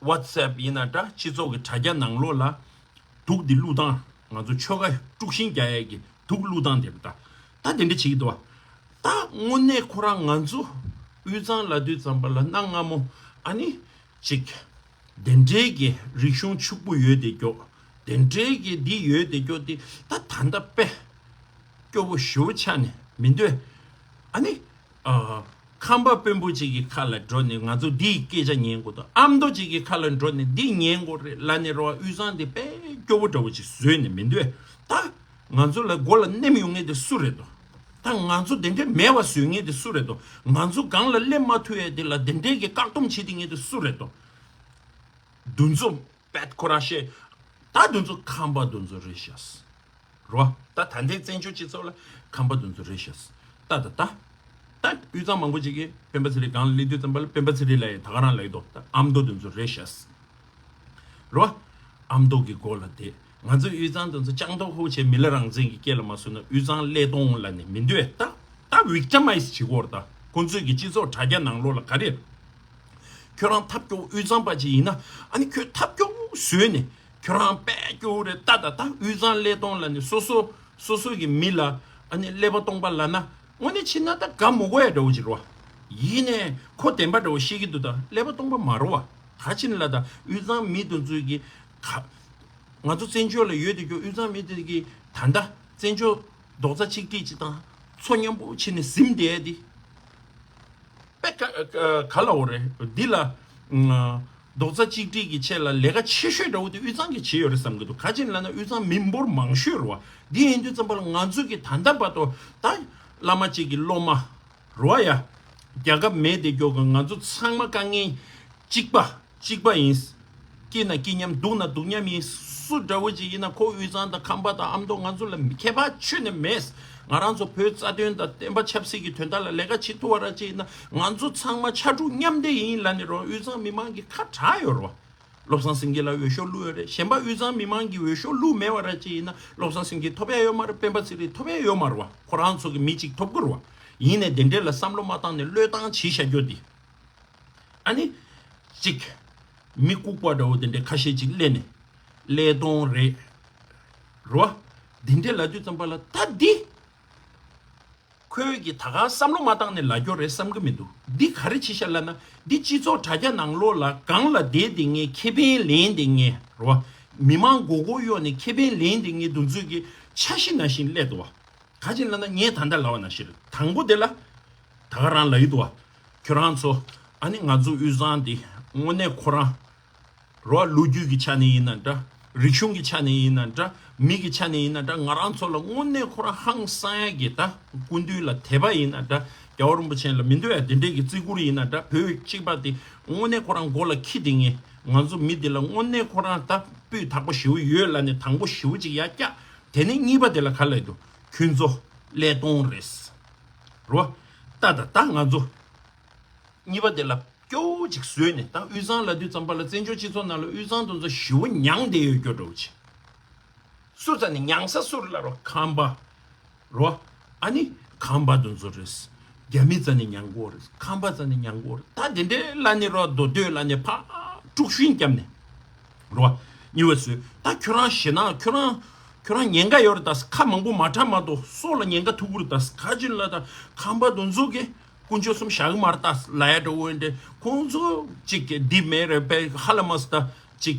འདི་WhatsApp ཡིན་ན་འདྲ། སྤྱི་ཚོགས་ཀྱི་དྲ་རྒྱ་ནང་ལོགས་ལ་དུག་འདི་བླུགས་སྟངས། ང་ཚོ་ཆོལ་ཁ་དཀྲུག་ཤིང་རྒྱག་ཡས་ཀྱི་དུག་བླུགས་སྟངས་དེ་རེད་ད། ད་དེ་འདྲ་བྱེད་ཀྱི་འདུག་བ། ད་དངོས་གནས་ཁོ་རང་ང་ཚོ་དབུས་གཙང་ལབ་དུས་ཙམ་པ་ལ་གནའ་སྔ་མོ་ཨ་ནི་ཅིག་དེ་འདྲའི་གི་རིག་གཞུང་ཕྱུག་པོ་ཡོད་དེ་རྒྱུ། དེ་འདྲའི་གི་འདི་ཡོད་དེ་རྒྱུ་དེ་ད་ད་ལྟ་དཔེ་སྐྱོ་བོ་ཞེ་བོ་ཆགས་ནས་མི་འདོད། ཨ་ནི། ཨ། ཁམས་པ་དཔོན་པོ་གཅིག་གི་ཁ་ལ་འགྲོ་ནས་ང་ཚོ་འདི་ཡི་སྐད་ཆ་ཉན་དགོས་དང་། ཨ་མདོ་གཅིག་གི་ཁ་ལ་འགྲོ་ནས་འདི་ཉན་དགོས་རེད་ལབ་ནས་རོ། དབུས་གཙང་འདི་དཔེ་སྐྱོ་བོ་འདྲ་བོ་ཅིག་བཟོས་ནས་མི་འདོད། ད་ང་ཚོ་ལ་མགོ་ལ་ནེམ་ཡོང་མཁན་དེ་སུ་རེད་དོ། ད་ང་ཚོ་དེ་འདྲའི་མེད་པ་བཟོས་མཁན་དེ་སུ་རེད་དོ། ང་ཚོ་སྒང་ལ་སླེབས་མ་ཐུབ་ཡས་དེ་ལ་དེ་འདྲའི་གི་བཀག་སྡོམ་བྱེད་དེ་མཁན་དེ་སུ་རེད་དོ། འདུ་འཛོམས་པད་ཁོ་ར་ཤེས། ད་འདུ་འཛོམས་ཁམས་པ་འདུ་འཛོམས་རེད་ཤག་རོ། ད་ད་ལྟའི་བཙན་བྱོལ་སྤྱི་ཚོགས་ལ་ཁམས་པ་འདུ་འཛོམས་རེད་ཤག་ད་ད་ད། ད་དབུས་གཙང་མང་པོ་ཅིག་གིས་སྤེན་པ་ཚེ་རིང་སྒང་ལ་སླེབས་དུས་ཙམ་པ་ལ་སྤེན་པ་ཚེ་རིང་ལ་ཡང་ད་ག་རང་ལབ་ཀྱི་འདུག་ད་ཨ་མདོ་འདུ་འཛོམས་རེད་ཤག་རོ། ཨ་མདོ་གི་མགོ་ལ་བསྡད། ང་ཚོ་དབུས་གཙང་འདུ་འཛོམས་ཅང་ཏོག་ཧུ་ཆེ་མི་ལ་རང་བཙན་གྱི་སྐད་ལ་མ་བཟོས་ན་དབུས་གཙང་ཀླད་སྟོང་ལབ་ནས་མི་འདོད་ད། ད་victimize བྱེད་དགོས་རེད་ད། ཁོང་ཚོས་ཀྱི་སྤྱི་ཚོགས་དྲ་རྒྱ་ནང་ལོགས་ལ་ག་རེ། ཁྱོད་རང་ཐབས་སྐྱོ་བོ་དབུས་གཙང་པ་ཅིག་ཡིན་ན་ཨ་ནི་ཁྱོད་ཐབས་སྐྱོ་བོ་བཟོས་ནས། ཁྱོད་རང་དཔེ་སྐྱོ་བོ་རེད། ད་ད་ད་དབུས་གཙང་ཀླད་སྟོང་ལབ་ནས་སོ་སོ་སོ་སོ་གི་མི་ལ་ཨ་ནི་ཀླད་པ་སྟོང་པ་ལབ་ན་དངོས་གནས་ཕྱིན་ན་ད་དགའ་མི་དགོས་ཡ་འདྲ་བོ་ཅིག་རེད་བ། ཡིན་ནའི་ཁོ་བདེན་པ་འདྲ་བོ་བཤད་ཀྱི་འདུག་ད་ཀླད་པ་སྟོང་པ་མ་རེད་བ། ག་ཅི་ལ་ད་དབུས་གཙང་མི་དེ་ཚོས་ཀྱི་ག་ང་ཚོ་བཙན་བྱོལ་ལ་ཡོད་དེ་ཀྱོ་དབུས་གཙང་མི་དེ་གི་ད་ད་བཙན་བྱོལ་རྡོག་རྩ་གཅིག་སྒྲིལ་ཅིག་དང་ཚོ་མཉམ་པོ་བྱས་ནས་ཟིན་བསྡད་དེ། པེ་ཀ་ཀ་ལ་འོ་རེད། འདི་ལ་རྡོག་རྩ་གཅིག་སྒྲིལ་གྱི་ཆེད་ལ་ལས་ཀ་ཆེ་ཤོས་འདྲ་བོ་དེ་དབུས་གཙང་གིས་བྱས་ཡོད་རེད་བསམ་གྱི་འདུག་ག་ཅི་ལབ་ན་དབུས་གཙང་མི་འབོར་མང་ཤོས་རེད་བ། འདི་ཡིན་དུས་ཙམ་པ་ལ་ང་ཚོ་གི་ད་ལྟ་བར་དུ་ད་བླ་མ་གཅིག་གི་སློབ་མ་རེད་བ་ཡ། རྒྱལ་ཁབ་མེད་དེ་སྐྱོ་གི་ང་ཚོ་ཚང་མ་དཀའ་ངལ་ གཅིག་པ་གཅིག་པ་ཡིན། སྐྱིད་ན་སྐྱིད་མཉམ། སྡུག་ན་སྡུག་མཉམ་ཡིན། སུ་འདྲ་བོ་ཅིག་ཡིན་ན་ཁོ་དབུས་གཙང་དང་ཁམས་པ་དང་ཨ་མདོ་ང་ཚོ་ལ་ཁྱད་པར་ཁྱོན་ནས་མེད། ང་རང་ཚོ་བོད་རྩ་དོན་དང་བསྟན་པ་ཆབ་སྲིད་ཀྱི་དོན་དག་ལ་ལས་ཀ་བྱེད་ཐུབ་པ་ར་ཅིག་ཡིན་ན་ང་ཚོ་ཚང་མ་ཕྱར་གྲུ་མཉམ་འདེགས་ཡིན་ལབ་ནས་རོ། དབུས་གཙང་མི་མང་གི་ཁ་གྲག་ཡོད་རོ། བློ་བཟང་སེང་གེ་ལ་འོས་ཤོག་བླུགས་ཡོད་རེད། གཞན་པ་དབུས་གཙང་མི་མང་གིས་འོས་ཤོག་བླུགས་མེད་པ་ར་ཅིག་ཡིན་ན་བློ་བཟང་སེང་གེ་ཐོབ་ཡ་ཡོད་མ་རེད། སྤེན་པ་ཚེ་རིང་ཐོབ་ཡ་ཡོད་མ་རེད་བ། ཁོ་རང་ཚོ་གི་མི་གཅིག་ཐོབ་ཀྱི་རེད་བ། ཡིན་ནའི་དེ་འདྲས་ལ་བསམ་བློ་མ་བཏང་ནས་བློས་བཏང་བྱས་བཞག་རྒྱུ་དེ། ཨ་ནི། གཅིག་མི་ལྐུགས་པ་འདྲ་བོ་དེ་འདྲས་ཁ་ཤས་ཅིག་སླེབས་ནས། ཀླད་སྟོང་རེད། རོ། དེ་འདྲས་ལབ་དུས་ཙམ་པ་ལ་ད་འདི། ཁོས་ཀྱི་ད་ག་བསམ་བློ་མ་བཏང་ནས་ལབ་རྒྱུ་རེད་བསམ་གི་མི་འདུག་འདི་ག་རེ་བྱེད་ཤག་ལབ་ན། འདི་སྤྱི་ཚོགས་དྲ་རྒྱ་ནང་ལོགས་ལ་སྒང་ལ་བསྡད་དེ་ངས་ཁེ་ཕན་ལེན་དེ་ངས་རོ། མི་མང་མགོ་སྐོར་གཡོག་ནས་ཁེ་ཕན་ལེན་དེ་ངས་དུས་ཚོད་ཀྱི་འཆར་གཞི་ནང་བཞིན་སླེབས་འདུག་བ། ག་ཅིག་ལབ་ན་ངས་ད་ལྟ་ལབ་པ་ནང་བཞིན་རེད། དང་པོ་དེ་ལ། ད་ག་རང་ལབ་ཡི་འདུག་བ། ཁྱོད་རང་ཚོ། ཨ་ནི་ང་ཚོ་དབུས་གཙང་འདི་དངོས་གནས་ཁོ་རང་། རོ། ལོ་རྒྱུས་ཀྱི་ཆ་ནས་ཡིན་ན་འདྲ། རིག་གཞུང་གི་ཆ་ནས་ཡིན་ན་འདྲ། མི་གི་ཆ་ནས་ཡིན་ན་འདྲ། ང་རང་ཚོ་ལ་དངོས་གནས་ཁོ་རང་ཧང་སང་ཡ་གི་ད་སྐུ་མདུན་ལ་དད་པ་ཡིན་ན་འདྲ། རྒྱལ་བ་རིན་པོ་ཆེ་ལ་མི་འདོད་ཡ་དེ་འདྲས་ཀྱི་བརྩི་བཀུར་ཡིན་ན་འདྲ། བོད་གཅིག་པ་དེ་དངོས་གནས་ཁོ་རང་མགོ་ལ་འཁྱེར་དེ་ངས་ང་ཚོ་མི་འདི་ལ་དངོས་གནས་ཁོ་རང་ད་སྤུས་དག་པོ་ཞེ་པོ་ཡོད་ལབ་ནས་དང་པོ་ཞེ་པོ་ཅིག་ཡར་བཀྱག་དེ་ནས་གཉིས་པ་དེ་ལ་ག་ལབ་འདུག་ཁྱོད་ཚོ་ཀླད་སྟོང་རེད། རོ། ད་ད་ད་ང་ཚོ། གཉིས་པ་དེ་ལ་སྐྱོ་བོ་ཅིག་བཟོས་ནས། ད་དབུས་གཙང་ལབ་དུས་ཙམ་པ་ལ་བཙན་བྱོལ་སྤྱི་ཚོགས་ནང་ལ་དབུས་གཙང་དེ་ཚོ་ཞེ་པོ་མྱངས་བསྡད་ཡོད་སྐྱོ་འདྲ་བོ་ཅིག་སུ་རྩ་ནས་མྱངས་ས་སུ་རེད་ལབ་རོ། ཁམས་པ། རོ། ཨ་ནི་ཁམས་པ་དེ་ཚོ་རེད། རྒྱ་མི་རྩ་ནས་མྱངས་གོ་རེད། ཁམས་པ་རྩ་ནས་མྱངས་གོ་རེད། ད་དེ་འདྲའི་ལབ་ནས་རོ། མདོ་སྟོད་ལབ་ནས་ཕར་དཀྲུག་ཤིང་བརྒྱབ་ནས། རོ། གཉིས་པ་བཟོས། ད་ཁྱོད་རང་ཞེད་སྣང་། ཁྱོད་རང་ཁྱོད་རང་ཉེན་ཁ་ཡོད་རེད། ད་ཁ་མང་པོ་མ་གྲགས་མ་གཏོགས་སྲོག་ལ་ཉེན་ཁ་ཐུག་གི་རེད། ད་ག་ཅིག་ལབ། ད་ཁམས་པ་དེ་ཚོ་གིས་དཀོན་མཆོག་གསུམ་བཞག་གི་མ་རེད་ད་ལབ་ཡ་འདྲ་བོ་འདྲ། ཁོང་ཚོ་ཅིག་འདི་མེད་རེད་པས། ཧ་ལས་མ་སོང་ད་ཅིག་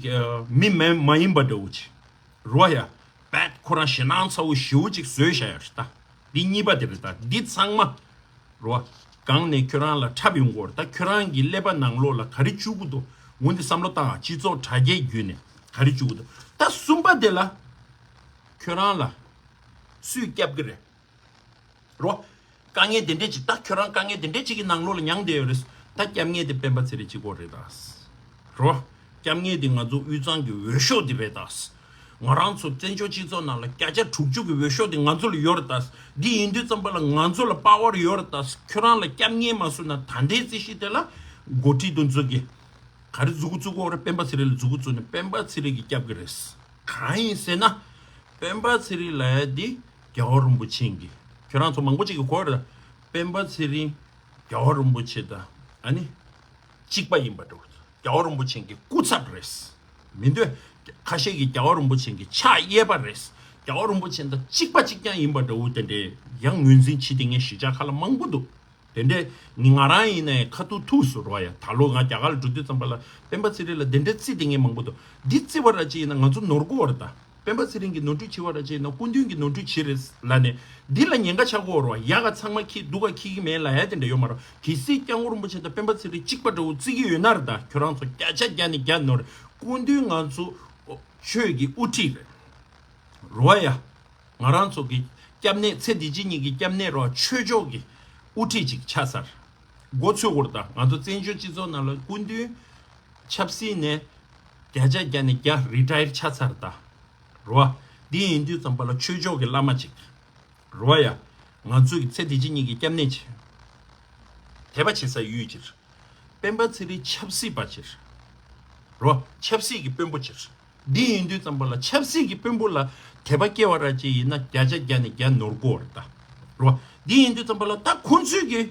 མི་མེད་མ་ཡིན་པ་འདྲ་བོ་ཅིག་རོ་ཡ། བད་ཁོ་རང་ཞེད་སྣང་ཚ་བོ་ཞེ་པོ་ཅིག་བཟོས་བཞག་ཡོད་རེད་ད། འདི་གཉིས་པ་དེ་རེད་ད། འདི་ཚང་མ། རོ། སྒང་ནས་ཁྱོད་རང་ལ་འཁྲབ་ཡོང་གི་ཡོད་རེད་ད། ཁྱོད་རང་གི་ཀླད་པ་ནང་ལོགས་ལ་ག་རེ་བཅུག་གི་འདུག་འོ་འདི་བསམ་བློ་བཏང་ཨ། སྤྱི་ཚོགས་དྲ་རྒྱའི་བརྒྱུད་ནས་ག་རེ་བཅུག་གི་འདུག་ད་གསུམ་པ་དེ་ལ། ཁྱོད་རང་ལ་སུས་སྐྱབས་ཀྱི་རེད། རོ། དཀའ་ངལ་དེ་འདྲས་ཅིག་ད་ཁྱོད་རང་དཀའ་ངལ་དེ་འདྲས་ཅིག་གི་ནང་ལོགས་ལ་མྱངས་བསྡད་ཡོད་རེད། ད་སྐྱབས་མཁན་དེ་སྤེན་པ་ཚེ་རིང་གཅིག་པོ་རེད་ད། རོ། སྐྱབས་མཁན་དེ་ང་ཚོ་དབུས་གཙང་གི་འོས་ཤོག་དེ་རེད་ད། ང་རང་ཚོ་བཙན་བྱོལ་སྤྱི་ཚོགས་ནང་ལ་བརྒྱ་ཆ་དྲུག་ཅུ་གི་འོས་ཤོག་དེ་ང་ཚོ་ལ་ཡོད་རེད་ད། འདི་ཡིན་དུས་ཙམ་པ་ལ་ང་ཚོ་ལ་པ་ཝར་ཡོད་རེད་ད། ཁྱོད་རང་ལ་སྐྱབས་མཁན་མ་བཟོས་ན་ད་ལྟའི་རྩིས་གཞི་དེ་ལ་འགོ་ཁྲིད་དེ་ཚོ་གིས་ག་རེ་མཛུབ་གུ་བཙུགས་ཀྱི་ཡོད་རེད། སྤེན་པ་ཚེ་རིང་ལ་མཛུབ་གུ་བཙུགས་ནས་སྤེན་པ་ཚེ་རིང་གིས་སྐྱབས་ཀྱི་རེད། གང་ཡིན་ཟེར་ན། སྤེན་པ་ཚེ་རིང་ལབ་ཡ་འདི་རྒྱལ་བ་རིན་པོ་ཆེ་གི། ཁྱོད་རང་ཚོ་མང་པོ་ཅིག་གིས་གོ་རེད། སྤེན་པ་ཚེ་རིང་རྒྱལ་བ་རིན་པོ་ཆེ་དང་ཨ་ནི་གཅིག་པ་ཡིན་པ་འདྲ་བོ། རྒྱལ་བ་རིན་པོ་ཆེ་གི་སྐུ་ཚབ་རེད། མི་འདོད། ཁ་ཤས་ཀྱིས་རྒྱལ་བ་རིན་པོ་ཆེ་གི་ཕྱག་གཡས་པ་རེད། རྒྱལ་བ་རིན་པོ་ཆེ་དང་གཅིག་པ་གཅིག་རྐྱང་ཡིན་པ་འདྲ་བོ་དེ་འདྲའི་ཡང་ངོས་འཛིན་བྱེད་དེ་ངས་གཞིས་ཆགས་ཁག་ལ་མང་པོ་འདུག་དེ་འདྲས་ང་རང་ཡིན་ནའི་ཁ་ཐུག་ཐུག་སུ་རོ་ཡ། ད་ལོ་ང་རྒྱ་གར་ལ་འགྲོ་དུས་ཙམ་པ་ལ་སྤེན་པ་ཚེ་རིང་ལ་དེ་འདྲས་བརྩི་དེ་ངས་མང་པོ་འདུག་འདི་བརྩི་བ་ར་ཅིག་ཡིན་ན་ང་ཚོ་ནོར་གོ་བ་རེད་ད། སྤེན་པ་ཚེ་རིང་གི་ནོར་འཁྲུལ་བྱེད་བ་ར་ཅིག་ཡིན་ན་སྐུ་མདུན་གྱི་ནོར་འཁྲུལ་བྱེད་རེད་ལབ་ནས་འདི་ལ་ཉེན་ཁ་ཆགས་གོ་བ་རོ། ཡ་ག་ཚང་མ་ཁྱི་སྡུག་ག་ཁྱི་གི་མེད་ལ་ཡ་དེ་འདྲ་ཡོད་མ་རོ། གལ་སྲིད་སྐྱབས་མགོན་རིན་པོ་ཆེ་དང་སྤེན་པ་ཚེ་རིང་གཅིག་པ་འདྲ་བོ་བརྩི་གི་ཡོད་ན་རེད་ད། ཁྱོད་རང་ཚོ་བརྒྱ་ཆ་བརྒྱ་ནས་བརྒྱ་ནོར། སྐུ་མདུན་ང་ཚོ་ཆོས་ཀྱི་དབུ་ཁྲིད་རེད་རོ་ཡ། ང་རང་ཚོ་གི་སྐྱབས་གནས་ཚེ་འདི་ཕྱི་གཉིས་ཀྱི་སྐྱབས་གནས་རོ། ཆོས་ཕྱོགས་ཀྱི་དབུ་ཁྲིད་ཅིག་ཆགས་ཚར། མགོ་ཚོས་སྐོར་དང་ང་ཚོ་བཙན་བྱོལ་སྤྱི་ཚོགས་ནང་ལ་སྐུ་མདུན་ཆབ་སྲིད་ནས་བརྒྱ་ཆ་བརྒྱ་ནས་བརྒྱ་རི་ཊ་ཡར་ཆགས་ཚར་ད། རོ། འདི་ཡིན་དུས་ཙམ་པ་ལ་ཆོས་ཕྱོགས་ཀྱི་བླ་མ་ཅིག་རོ་ཡ། ང་ཚོ་གི་ཚེ་འདི་ཕྱི་གཉིས་ཀྱི་སྐྱབས་གནས་ཅིག་དད་པ་བྱེད་ས་ཡུལ་ཅིག་སྤེན་པ་ཚེ་རིང་ཆབ་སྲིད་པ་ཅིག་རོ། ཆབ་སྲིད་ཀྱི་དཔོན་པོ་ཅིག་འདི་ཡིན་དུས་ཙམ་པ་ལ་ཆབ་སྲིད་ཀྱི་དཔོན་པོ་ལ་དད་པ་སྐྱེ་བ་ར་ཅིག་ཡིན་ན་བརྒྱ་ཆ་བརྒྱ་ནས་བརྒྱ་ནོར་གོ་བ་རེད་ད། རོ། འདི་ཡིན་དུས་ཙམ་པ་ལ་ད་ཁོང་ཚོས་ཀྱི་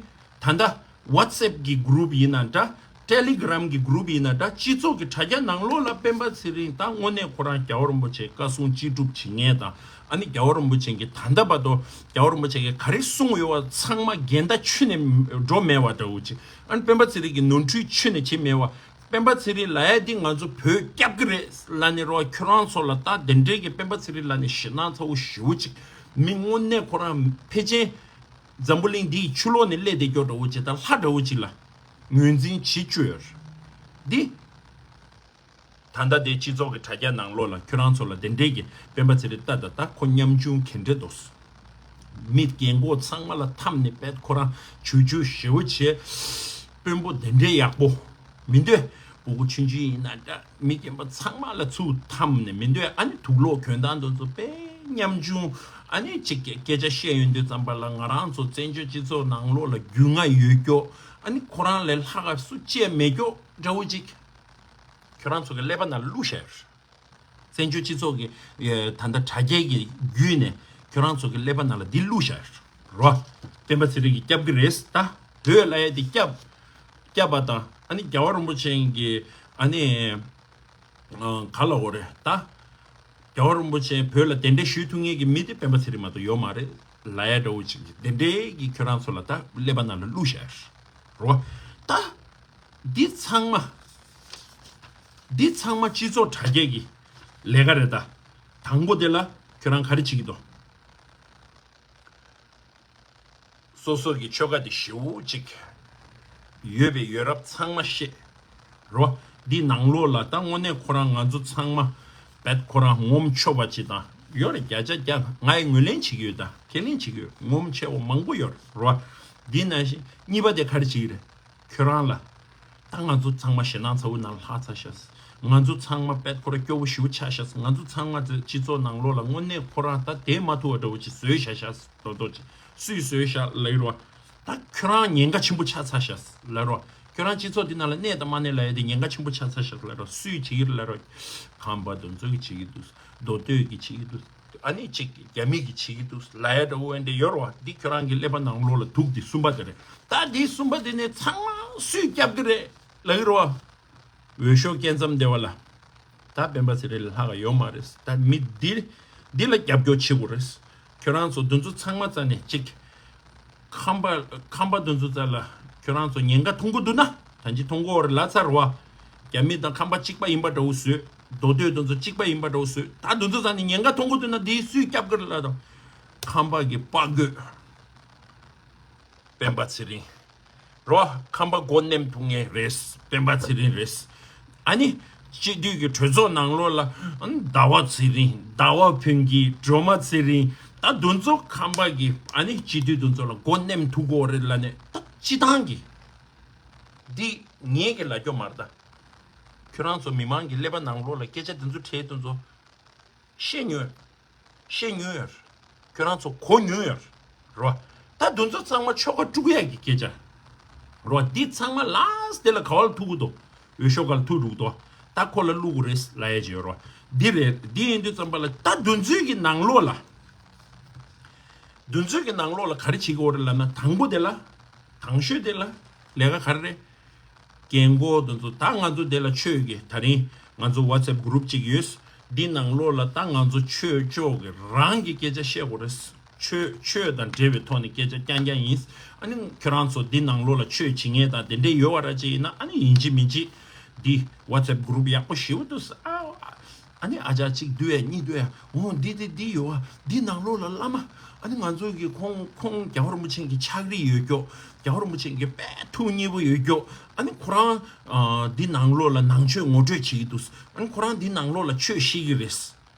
ད་ལྟ་WhatsApp་གི་གུ་རུབ་ཡིན་ན་འདྲ། Telegram་གི་གུ་རུབ་ཡིན་ན་འདྲ། སྤྱི་ཚོགས་ཀྱི་དྲ་རྒྱ་ནང་ལོགས་ལ་སྤེན་པ་ཚེ་རིང་ད་དངོས་གནས་ཁོ་རང་རྒྱལ་བ་རིན་པོ་ཆེ་བཀའ་གསུང་ཅི་སྒྲུབ་བྱེད་མཁན་དང་། ཨ་ནི་རྒྱལ་བ་རིན་པོ་ཆེ་གིས་ད་ལྟ་བར་དུ་རྒྱལ་བ་རིན་པོ་ཆེ་གིས་ག་རེ་གསུངས་ཡོད་པ་ཚང་མ་འགལ་ཟླ་ཁྱོན་ནས་འགྲོ་མེད་པ་འདྲ་བོ་ཅིག་ཨ་ནི་སྤེན་པ་ཚེ་རིང་གི་ནོར་འཁྲུལ་ཁྱོན་ནས་བྱེད་མེད་པ། སྤེན་པ་ཚེ་རིང་ལབ་ཡ་འདི་ང་ཚོ་བོད་སྐྱབས་ཀྱི་རེད་ལབ་ནས་རོ། ཁྱོད་རང་ཚོ་ལ་ད་དེ་འདྲའི་གི་སྤེན་པ་ཚེ་རིང་ལབ་ནས་ཞེད་སྣང་ཚ་བོ་ཞེ་པོ་ཅིག་མི་དངོས་གནས་ཁོ་རང་ཕལ་ཆེར་འཛམ་བུ་གླིང་འདིའི་ཕྱི་ལོགས་ནས་སླེབས་བསྡད་རྒྱུ་འདྲ་བོ་ཅིག་དང་ལྷ་འདྲ་བོ་ཅིག་ལ་ངོས་འཛིན་བྱེད་བཅུག་ཡོད་རེད། འདི་ད་ལྟ་དེ་སྤྱི་ཚོགས་ཀྱི་དྲ་རྒྱ་ནང་ལོགས་ལ་ཁྱོད་རང་ཚོ་ལ་དེ་འདྲའི་གི་སྤེན་པ་ཚེ་རིང་ལྟ་ད་ལྟ་ཁོ་ཉམ་ཆུང་ག་འདྲ་འདུག་མི་རྒན་གོག་ཚང་མ་ལ་འཐམས་ནས་བད་ཁོ་རང་བྱུས་བྱུས་ཞེ་པོ་བྱས། དཔོན་པོ་དེ་འདྲའི་ཡག་པོ་མི་འདོད། སྤུ་གུ་ཆུང་ཆུང་ཡིན་ན་འདྲ། མི་རྒན་པ་ཚང་མ་ལ་ཚུར་འཐམས་ནས་མི་འདོད། ཨ་ནི་དུག་ལོག་གྱོན་སྟངས་དེ་ཚོ་དཔེ་ཉམ་ཆུང་། ཨ་ནི་ཅིག་སྐད་ཆ་བཤད་ཡོང་དུས་ཙམ་པ་ལ་ང་རང་ཚོ་བཙན་བྱོལ་སྤྱི་ཚོགས་ནང་ལོགས་ལ་རྒྱུས་མངའ་ཡོད་ཀྱོག་ཨ་ནི་ཁོ་རང་ལས་ལྷག་ག་སུ་གཅེས་མེད་ཀྱོག་འདྲ་བོ་ཅིག་ཁྱོད་རང་ཚོ་གི་ཀླད་པ་ནང་ལ་བླུགས་བཞག་ཡོད་རེད། བཙན་བྱོལ་སྤྱི་ཚོགས་ཀྱི་ད་ལྟ་དྲ་རྒྱའི་གི་བརྒྱུད་ནས་ཁྱོད་རང་ཚོ་གི་ཀླད་པ་ནང་ལ་འདི་བླུགས་བཞག་ཡོད་རེད། སྤེན་པ་ཚེ་རིང་གིས་སྐྱབས་ཀྱི་རེད། ད་བོད་ལ་ཡ་དེ་སྐྱབས་སྐྱབས་པ་དང་། ཨ་ནི་རྒྱལ་བ་རིན་པོ་ཆེ་གི་ཨ་ནི་ག་ལ་འོ་རེད་ད། རྒྱལ་བ་རིན་པོ་ཆེ་བོད་ལ་གདན་འདྲེན་ཞུ་ཐུབ་མཁན་གྱི་མི་དེ་སྤེན་པ་ཚེ་རིང་མ་གཏོགས་ཡོད་མ་རེད་ལབ་ཡ་འདྲ་བོ་ཅིག་གི་དེ་འདྲའི་གི་ཁྱོད་རང་ཚོ་ལ་ད་ཀླད་པ་ནང་ལ་བླུགས་བཞག་རེད་བ། ད་འདི་ཚང་མ་འདི་ཚང་མ་སྤྱི་ཚོགས་དྲ་རྒྱ་གི་ལས་ཀ་རེད་ད། དང་པོ་དེ་ལ་ཁྱོད་རང་ག་རེ་བྱེད་ཀྱི་འདུག་སོ་སོ་གི་ཆོལ་ཁ་དེ་ཞེ་པོ་ཅིག་ཡོད་པའི་ཡོད་རབས་ཚང་མ་བཤད་རོ། འདི་ནང་ལོགས་ལ་ད་དངོས་གནས་ཁོ་རང་ང་ཚོ་ཚང་མ་བད་ཁོ་རང་ངོམ་ཆོག་པ་ཅིག་དང་ཡོད་རེད། བརྒྱ་ཆ་བརྒྱ་ང་ཡི་ངོས་ལེན་བྱེད་ཀྱི་ཡོད། ད་ཁས་ལེན་བྱེད་ཀྱི་ཡོད། ངོམ་ཆེ་བོ་མང་པོ་ཡོད་རོ། འདི་ནང་བཞིན་གཉིས་པ་དེ་ག་རེ་བྱེད་ཀྱི་རེད། ཁྱོད་རང་ལ། ད་ང་ཚོ་ཚང་མ་ཞེད་སྣང་ཚ་བོ་ནང་ལྷག་ཚར་ཤག་ང་ཚོ་ཚང་མ་བད་ཁོ་རང་སྐྱོ་བོ་ཞེ་པོ་ཆགས་ཤག་ང་ཚོ་ཚང་མ་ཚོ་སྤྱི་ཚོགས་ནང་ལོགས་ལ་དངོས་གནས་ཁོ་རང་ད་བསྡད་མ་ཐུབ་པ་འདྲ་བོ་ཅིག་བཟོས་བཞག་ཤག་རྡོག་རྡོག་ཅིག་སུས་བཟོས་ཤག་ལབ་ཀྱི་རེད་བ། ད་ཁྱོད་རང་ཉེན་ཁ་ཆེན་པོ་ཆགས་ཚར་ཤག་ལབ་ཀྱི་རེད་བ། ཁྱོད་རང་སྤྱི་ཚོགས་འདི་ནང་ལ་གནས་དང་མ་གནས་ལབ་ཡ་དེ་ཉེན་ཁ་ཆེན་པོ་ཆགས་ཚར་ཤག་ལབ་ཀྱི་རེད་བ། སུས་བྱེད་ཀྱི་རེད་ལབ་ཀྱི་རེད་བ། ཁམས་པ་དེ་ཚོ་གིས་བྱེད་ཀྱི་འདུག་མདོ་སྟོད་ཀྱིས་བྱེད་ཀྱི་འདུག་ཨ་ནི་གཅིག་རྒྱ་མི་གིས་བྱེད་ཀྱི་འདུག་ལབ་ཡ་འདྲ་བོ་འདྲ་ཡོད་རེད་བ། འདི་ཁྱོད་རང་གི་ཀླད་པ་ནང་ལོགས་ལ་འདུག་འདི་གསུམ་པ་དེ་རེད། ད་འདི་གསུམ་པ་དེ་ནས་ཚང་མ་སུས་སྐྱབས་ཀྱི་རེད་ལབ་ཀྱི་རེད་བ། འོས་ཤོག་སྐྱེལ་མཚམས་སྡེ་བ་ལ། ད་སྤེན་པ་ཚེ་རིང་ལས་ལྷག་ག་ཡོད་མ་རེད། ད་མི་འདི་འདི་ལ་རྒྱབ་སྐྱོར་བྱེད་དགོས་རེད། ཁྱོད་རང་ཚོ་འདི་ཚོ་ཚང་མ་རྩ་ནས་གཅིག་ཁམས་པ་ཁམས་པ་འདི་ཚོ་རྩ་ལ་ཁྱོད་རང་ཚོ་ཉེན་ཁ་མཐོང་གི་འདུག་ན་ད་ཅི་མཐོང་གི་ཡོད་རེད་ལབ་ཚར་བ། རྒྱ་མི་དང་ཁམས་པ་གཅིག་པ་ཡིན་པ་འདྲ་བོ་བཟོས། མདོ་སྟོད་འདི་ཚོ་གཅིག་པ་ཡིན་པ་འདྲ་བོ་བཟོས། ད་འདི་ཚོ་རྩ་ནས་ཉེན་ཁ་མཐོང་གི་འདུག་ན་འདི་སུས་སྐྱབས་ཀྱི་རེད་ལབ་དང་། ཁམས་པ་གི་དཔའ་རྒོད། སྤེན་པ་ཚེ་རིང་། རོ། ཁམས་པ་མགོ་མནན་ཐུབ་མཁན་རེད། སྤེན་པ་ཚེ་རིང་རེད། ཨ་ནི། སྤྱི་འཐུས་ཀྱི་གྲོས་ཚོགས་ནང་ལོགས་ལ། ཟླ་བ་ཚེ་རིང་། ཟླ་བ་ཕུན་སྐྱིད། སྒྲོལ་མ་ཚེ་རིང་། ད་དེ་ཚོ་ཁམས་པ་གི་ཨ་ནི་སྤྱི་འཐུས་དེ་ཚོ་ལ་མགོ་མནན་ཐུབ་ཀྱི་ཡོད་རེད་ལབ་ནས་ད་སྤྱི་བཏང་གི་འདི་ངས་ཀྱི་ལབ་རྒྱུ་མ་རེད་ད། ཁྱོད་རང་ཚོ་མི་མང་གི་ཀླད་པ་ནང་ལོགས་ལ་སྐད་ཆ་དེ་ཚོ་བྲིས་དེ་ཚོ། བཤད་མྱོང་། བཤད་མྱོང་ཡོད། ཁྱོད་རང་ཚོ་གོ་མྱོང་ཡོད། རོ། ད་དེ་ཚོ་ཚང་མ་ཆོལ་ཁ་དཀྲུག་ཡག་གི་སྐད་ཆ། རོ། འདི་ཚང་མ་ལ་སྟེ་ལ་ག་བ་ལ་ཐུག་གི་འདུག་འོས་ཤོག་ག་ལ་ཐུག་འདུག་དོ། ད་ཁོ་ལ་བླུག་གི་རེད་ལབ་ཡ་ཅིག་ཡོད་རོ། འདི་རེད། འདི་ཡིན་དུས་ཙམ་པ་ལ་ད་དེ་ཚོའི་གི་ནང་ལོགས་ལ། དེ་ཚོའི་གི་ནང་ལོགས་ལ་ག་རེ་བྱེད་ཀྱི་ཡོད་རེད་ལབ་ན། དང་པོ་དེ་ལ། དང་ཤོས་དེ་ལ། ལས་ཀ་ག་རེ་རེད། རྒན་གོག་དེ་ཚོ་ད་ང་ཚོ་དེ་ལ་ཆོས་ཀྱི་ད་རིང་ང་ཚོ་WhatsApp group གཅིག་ཡོད། འདི་ནང་ལོགས་ལ་ད་ང་ཚོ་ཆོས་ཕྱོགས་ཀྱི་རང་གི་སྐད་ཆ་བཤད་དགོས་རེད། ཆོས་ཆོས་དང་འབྲེལ་བའི་ཐོག་ནས་སྐད་ཆ་རྐྱང་རྐྱང་ཡིན། ཨ་ནི་ཁྱོད་རང་ཚོ་འདི་ནང་ལོགས་ལ་ཆོས་བྱེད་མཁན་དང་དེ་འདྲས་ཡོད་པ་ར་ཅིག་ཡིན་ན། ཨ་ནི་ཡིན་གཅིག་མིན་གཅིག་འདི་WhatsApp group ཡག་པོ་ཞེ་པོ་འདུག་ཨ། ཨ་ནི་ཨ་ཅག་གཅིག་བསྡུས་ཡ་གཉིས་བསྡུས་ཡ། འོ་འདི་འདི་འདི་ཡོད་ཨ། འདི་ནང་ལོགས་ལ་བླ་མ། ཨ་ནི་ང་ཚོ་གི་ཁོང་ཁོང་རྒྱལ་བ་རིན་པོ་ཆེ་གི་ཕྱག་བྲིས་ཡོད་ཀྱོག་རྒྱལ་བ་རིན་པོ་ཆེ་གི་དཔེ་ཐུགས་མཉེས་པོ་ཡོད་ཀྱོག་ཨ་ནི་ཁོ་རང་ཨ་འདི་ནང་ལོགས་ལ་ནང་ཆོས་ངོ་སྤྲོད་བྱེད་ཀྱི་འདུག་ཨ་ནི་ཁོ་རང་འདི་ནང་ལོགས་ལ་ཆོས་བཤད་ཀྱི་རེད།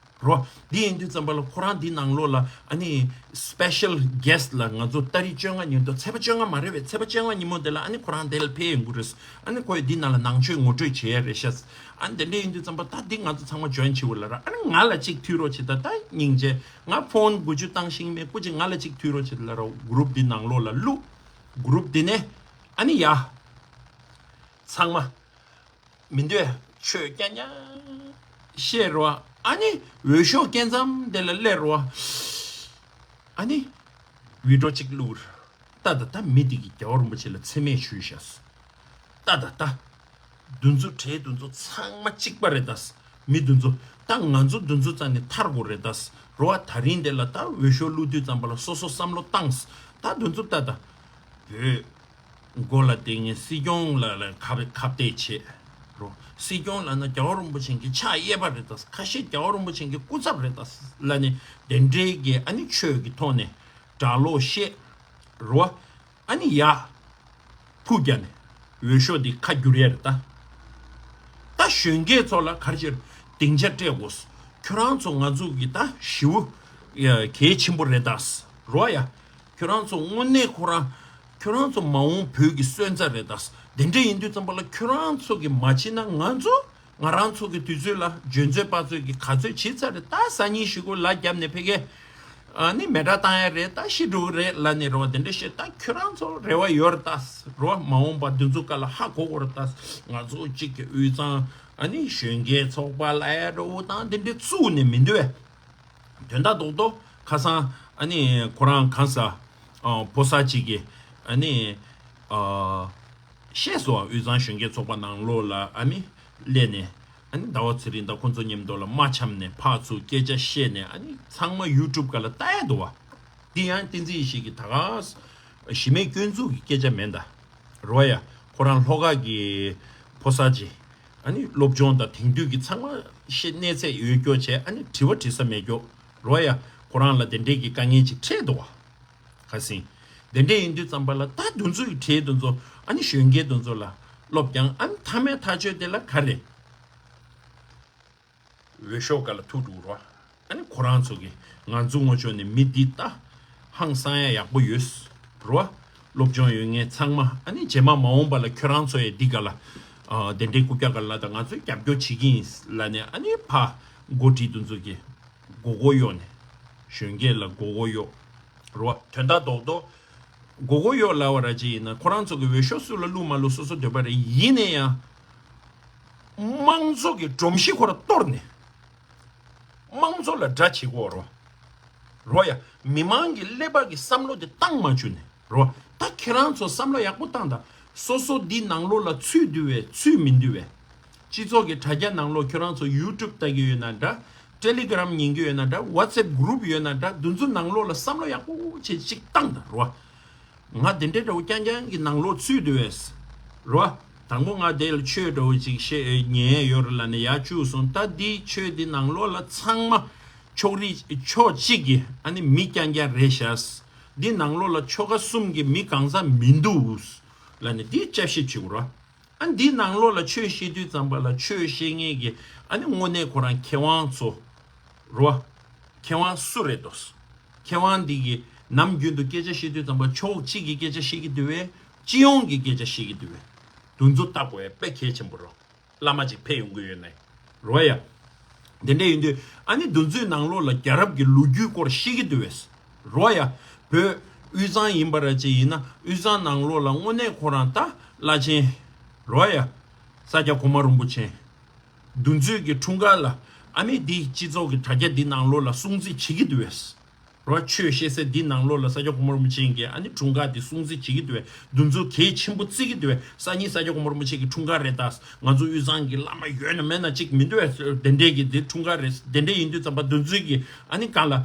རོ། འདི་ཡིན་དུས་ཙམ་པ་ལ་ཁོ་རང་འདི་ནང་ལོགས་ལ་ཨ་ནི་special guest ལ་ང་ཚོ་ཏ་རིག་བཅོ་ལྔ་ཉིན་དུ་ཚེས་པ་བཅོ་ལྔ་མ་རེད་པས། ཚེས་པ་བཅོ་ལྔ་ཉིན་མོ་དེ་ལ་ཨ་ནི་ཁོ་རང་དེ་ལ་ཕེབས་ཡོང་གི་རེད། ཨ་ནི་ཁོས་འདི་ནང་ལ་ནང་ཆོས་ངོ་སྤྲོད་བྱེད་ཡ་རེད་ཤག་ཨ་ནི་དེ་འདྲ་ཡིན་དུས་ཙམ་པ་ད་འདི་ང་ཚོ་ཚང་མ་join བྱེད་དགོས་ལབ་ར། ཨ་ནི་ང་ལ་གཅིག་མཐུད་རོགས་བྱེད་ད། ད་སྙིང་རྗེ། ང་ཕོན་དགུ་བཅུ་བཏང་ཤེས་མེད། སྐུ་མཁྱེན་ང་ལ་གཅིག་མཐུད་རོགས་བྱེད་ལབ་ར། group འདི་ནང་ལོགས་ལ་བླུགས། group འདི་ནས་ཨ་ནི་ཡ། ཚང་མ། མི་འདོད་ཆོས་རྐྱང་རྐྱང་བཤད་རོ། ཨ་ནི་འོས་ཤོག་སྐྱེལ་མཚམས་དེ་ལ་སླེབས་རོ། ཨ་ནི་video གཅིག་བླུགས། ད་ད་ད་མི་འདི་གིས་རྒྱལ་བ་རིན་པོ་ཆེ་ལ་མཚན་སྨད་ཞུས་ཤག་ད་ད་ད། འདི་ཚོ་གྲས་འདི་ཚོ་ཚང་མ་གཅིག་པ་རེད་ད། མི་འདི་ཚོ་ད་ང་ཚོ་འདི་ཚོ་རྩ་ནས་ཐར་དགོས་རེད་ད། རོ། ཨ་ད་རིང་དེ་ལ་ད་འོས་ཤོག་བླུགས་དུས་ཙམ་པ་ལ་སོ་སོ་བསམ་བློ་བཏང་། ད་འདི་ཚོ་ད་ད། བོད། མགོ་ལ་བསྡད་མཁན་སྲིད་སྐྱོང་ལ་ལ་ཁ་ཁ་གཏད་བྱེད་རོ། སྲིད་སྐྱོང་ལབ་ན་རྒྱལ་བ་རིན་པོ་ཆེ་གི་ཕྱག་གཡས་པ་རེད་ད། ཁ་ཤས་རྒྱལ་བ་རིན་པོ་ཆེ་གི་སྐུ་ཚབ་རེད་ད་ལབ་ནས་དེ་འདྲའི་གི་ཨ་ནི་ཆོས་ཀྱི་ཐོག་ནས་གྲྭ་ལོག་བཤད་རོ། ཨ་ནི་ཡ་ཕུག་རྒྱག་ནས་འོས་ཤོག་འདི་ཁ་བསྒྱུར་ཡ་རེད་ད། ད་གཞོན་སྐྱེས་ཚོ་ལ་ག་རེ་བྱེད། སྡིངས་ཆ་སྤྲད་དགོས། ཁྱོད་རང་ཚོ་ང་ཚོ་གི་ད་ཞེ་པོ་གལ་ཆེན་པོ་རེད་ད། རོ་ཡ། ཁྱོད་རང་ཚོ་དངོས་གནས་ཁོ་རང་ ཁྱོད་རང་ཚོ་མ་འོངས་བོད་ཀྱི་སོན་རྩ་རེད་ད། དེ་འདྲ་ཡིན་དུས་ཙམ་པ་ལ་ཁྱོད་རང་ཚོ་གིས་མ་བྱེད་ན་ང་ཚོ་ང་རང་ཚོ་གི་དུས་ཚོད་ལ་འཇོན་ཚོད་དཔག་ཚོད་ཀྱི་ག་ཚོད་བྱེད་ཚར་རེད་ད། སང་ཉིན་གཞུག་གུ་ལ་རྒྱབ་ནས་ཕ་གི་ཨ་ནི་མེ་སྲེག་བཏང་ཡ་རེད་ད། ཤི་འགྲོ་གི་རེད་ལབ་ནས་རེད་བ། དེ་འདྲ་བཤད་ད། ཁྱོད་རང་ཚོ་རེ་བ་ཡོད་རེད་ད། རེད་བ། མ་འོངས་པ་འདི་ཚོ་ག་ལ་ཧ་གོ་གོ་རེད་ད། ང་ཚོ་གཅིག་གི་དབུས་གཙང་ཨ་ནི་གཞོན་སྐྱེས་ཚོགས་པ་ལབ་ཡ་འདྲ་བོ་དང་དེ་འདྲ་བཙུགས་ནས་མི་འདུག་བས། དོན་དག་རྡོག་རྡོག་ཁ་སང་ཨ་ནི་ཁོ་རང་གང་ཟག་ཨ་ཕོ་གསར་གཅིག་གིས་ཨ་ནི་ཨ་བཤད་སོང་། དབུས་གཙང་གཞོན་སྐྱེས་ཚོགས་པ་ནང་ལོགས་ལ་ཨ་ནི་སླེབས་ནས་ཨ་ནི་ཟླ་བ་ཚེ་རིང་དང་ཁོ་ཚོ་མཉམ་དུ་ལ་མ་འཆམ་ནས་ཕར་ཚུར་སྐད་ཆ་བཤད་ནས་ཨ་ནི་ཚང་མ་ཡུ་ཊུབ་སྒང་ལ་ལྟ་ཡ་འདུག་བ། འདི་ཡང་བསྟན་འཛིན་ཡེ་ཤེས་ཀྱིས་ད་ག་ས་གཞི་མེད་སྐྱོན་འཛུགས་ཀྱི་སྐད་ཆ་མིན་ད། རེད་བ་ཡ། ཁོ་རང་ལྷོ་ཁ་གི་ཕོ་གསར་གཅིག་ཨ་ནི་སློབ་སྦྱོང་དང་དེང་དུས་ཀྱི་ཚང་མ་ཤེས་གནས་ཚད་ཡོད་སྐྱོ་བྱས། ཨ་ནི་དྲི་བ་དྲི་ས་མེད་སྐྱོ། རེད་བ་ཡ། ཁོ་རང་ལ་དེ་འདྲས་ཀྱི་དཀའ་ངལ་ཅིག་འཕྲད་འདུག་བ། ཁ་སང་། དེ་འདྲས་ཡིན་དུས་ཙམ་པ་ལ་ད་དུང་ཚོད་ཀྱི་གྲས་དུང་ཚོ་ཨ་ནི་གཞོན་སྐྱེས་དུང་ཚོ་ལ་སློབ་སྦྱོང་ཨ་ནི་མཐའ་མའི་ཐག་གཅོད་དེ་ལ་ག་རེ། འོས་ཤོག་སྒང་ལ་ཐུག་འགྲོ་རོགས། ཨ་ནི་ཁོ་རང་ཚོ་གིས་ང་ཚོ་ངོ་ཕྱོགས་ནས་མི་འདི་ལྟ་ཧང་སང་ཡ་ཡག་པོ་ཡོད་རོགས། སློབ་སྦྱོང་ཡོད་མཁན་ཚང་མ་ཨ་ནི་རྗེས་མ་མ་འོངས་པ་ལ་ཁྱོད་རང་ཚོ་ཡི་འདི་ག་ལ་ཨ་དེ་འདྲའི་རྐུབ་བཀྱག་ག་ལ་དང་ང་ཚོས་རྒྱབ་སྐྱོར་བྱེད་ཀྱི་ཡིན་ལབ་ནས་ཨ་ནི་ཕ་འགོ་ཁྲིད་དེ་ཚོ་གིས་མགོ་སྐོར་གཡོག་ནས་གཞོན་སྐྱེས་ལ་མགོ་སྐོར་གཡོག་རོགས། དོན་དག་རྡོག་རྡོག་མགོ་སྐོར་གཡོག་ལབ་པ་ར་ཅིག་ཡིན་ན་ཁོ་རང་ཚོ་གི་འོས་ཤོག་སུ་ལ་བླུག་མ་བླུག་སོ་སོ་འདོད་པ་རེད། ཡིན་ན་ཡང་དམངས་གཙོ་གི་སྒྲོམ་གཞི་ཁོ་ར་གཏོར་ནས་དམངས་གཙོ་ལ་དགྲ་བྱེད་ཀྱི་ཡོད་རོ། རོ་ཡ། མི་མང་གི་ཀླད་པ་གི་བསམ་བློ་དེ་བཏང་མ་བཅུག་ནས་རོ། ད་ཁྱེད་རང་ཚོ་བསམ་བློ་ཡག་པོ་བཏང་དང་། སོ་སོ་འདི་ནང་ལོགས་ལ་ཚུད་འདུག་བས་ཚུད་མི་འདུག་བས། སྤྱི་ཚོགས་ཀྱི་དྲ་རྒྱ་ནང་ལོགས་ཁྱོད་རང་ཚོ་ཡུ་ཊུབ་ལྟ་གི་ཡོད་ན་འདྲ། ཊེ་ལི་གྷི་རམ་ཉན་གི་ཡོད་ན་འདྲ། ཝ་ཊི་སེབ་གུ་རུབ་ཡོད་ན་འདྲ། འདི་ཚོ་ནང་ལོགས་ལ་བསམ་བློ་ཡག་པོ་བྱེད་ཅིག་བཏང་དང་རོ། ང་དེ་འདྲའི་འདྲ་བོ་རྐྱང་རྐྱང་གི་ནང་ལོགས་ཚུད་འདུག་བས། རོ། དང་པོ་ང་དེ་ལ་ཆོས་འདྲ་བོ་ཅིག་བཤད་ཉན་ཡོད་རེད་ལབ་ནས་ཡར་བཅུག་སོང་། ད་འདི་ཆོས་འདི་ནང་ལོགས་ལ་ཚང་མ་ཕྱོགས་རིས་ཕྱོགས་གཅིག་གི་ཨ་ནི་མི་རྐྱང་རྐྱང་རེད་ཤག་འདི་ནང་ལོགས་ལ་ཆོལ་ཁ་གསུམ་གྱི་མི་གང་ཟག་མི་འདུག་ལབ་ནས་འདི་དཔྱད་ཞིབ་བྱེད་དགོས་རོ། ཨ་འདི་ནང་ལོགས་ལ་ཆོས་བཤད་དུས་ཙམ་པ་ལ་ཆོས་བཤད་མཁན་གྱི་ཨ་ནི་དངོས་གནས་ཁོ་རང་མཁས་དབང་ཚོ་རོ། མཁས་དབང་སུ་རེད་དོ། མཁས་དབང་འདི་གི་ནམ་རྒྱུན་དུ་སྐད་ཆ་བཤད་དུས་ཙམ་པ་ཕྱོགས་གཅིག་གི་སྐད་ཆ་བཤད་ཀྱི་འདུག་བས། སྤྱི་ཡོངས་ཀྱི་སྐད་ཆ་བཤད་ཀྱི་འདུག་བས། དེ་ཚོ་ལྟ་དགོས་ཡ་དཔེ་གལ་ཆེན་པོ་རོ། བླ་མ་ཅིག་ཕེབས་ཡོང་གི་ཡོད་ནའི། རོ་ཡ། དེ་འདྲ་ཡིན་དུས་ཨ་ནི་འདི་ཚོའི་ནང་ལོགས་ལ་རྒྱལ་རབས་ཀྱི་ལོ་རྒྱུས་སྐོར་བཤད་ཀྱི་འདུག་བས། རོ་ཡ། བོད་དབུས་གཙང་ཡིན་པ་ར་ཅིག་ཡིན་ན་དབུས་གཙང་ནང་ལོགས་ལ་དངོས་གནས་ཁོ་རང་ད་བླ་ཆེན། རོ་ཡ། ས་སྐྱ་གོང་མ་རིན་པོ་ཆེ། འདི་ཚོའི་གི་འཁྲུངས་སྐར་ལ་ཨ་ནི་འདི་སྤྱི་ཚོགས་ཀྱི་དྲ་རྒྱ་འདི་ནང་ལོགས་ལ་སྲུང་བརྩི་བྱེད་ཀྱི་འདུག་བས། རོ། ཆོས་བཤད་སའི་འདི་ནང་ལོགས་ལ་ས་སྐྱ་གོང་མ་རིན་པོ་ཆེ་གི་ཨ་ནི་འཁྲུངས་སྐར་འདི་སྲུང་བརྩི་བྱེད་ཀྱི་འདུག་བས། འདི་ཚོ་གལ་ཆེན་པོ་བརྩི་གི་འདུག་བས། སང་ཉིན་ས་སྐྱ་གོང་མ་རིན་པོ་ཆེ་གི་འཁྲུངས་སྐར་རེད་ད། ང་ཚོ་དབུས་གཙང་གི་བླ་མ་ཡོད་ན་མེད་ན་གཅིག་མི་འདུག་བས། དེ་འདྲས་ཀྱི་འདི་འཁྲུངས་སྐར་རེད། དེ་འདྲས་ཡིན་དུས་ཙམ་པ་འདི་ཚོའི་གི་ཨ་ནི་གང་ལ་ཨ་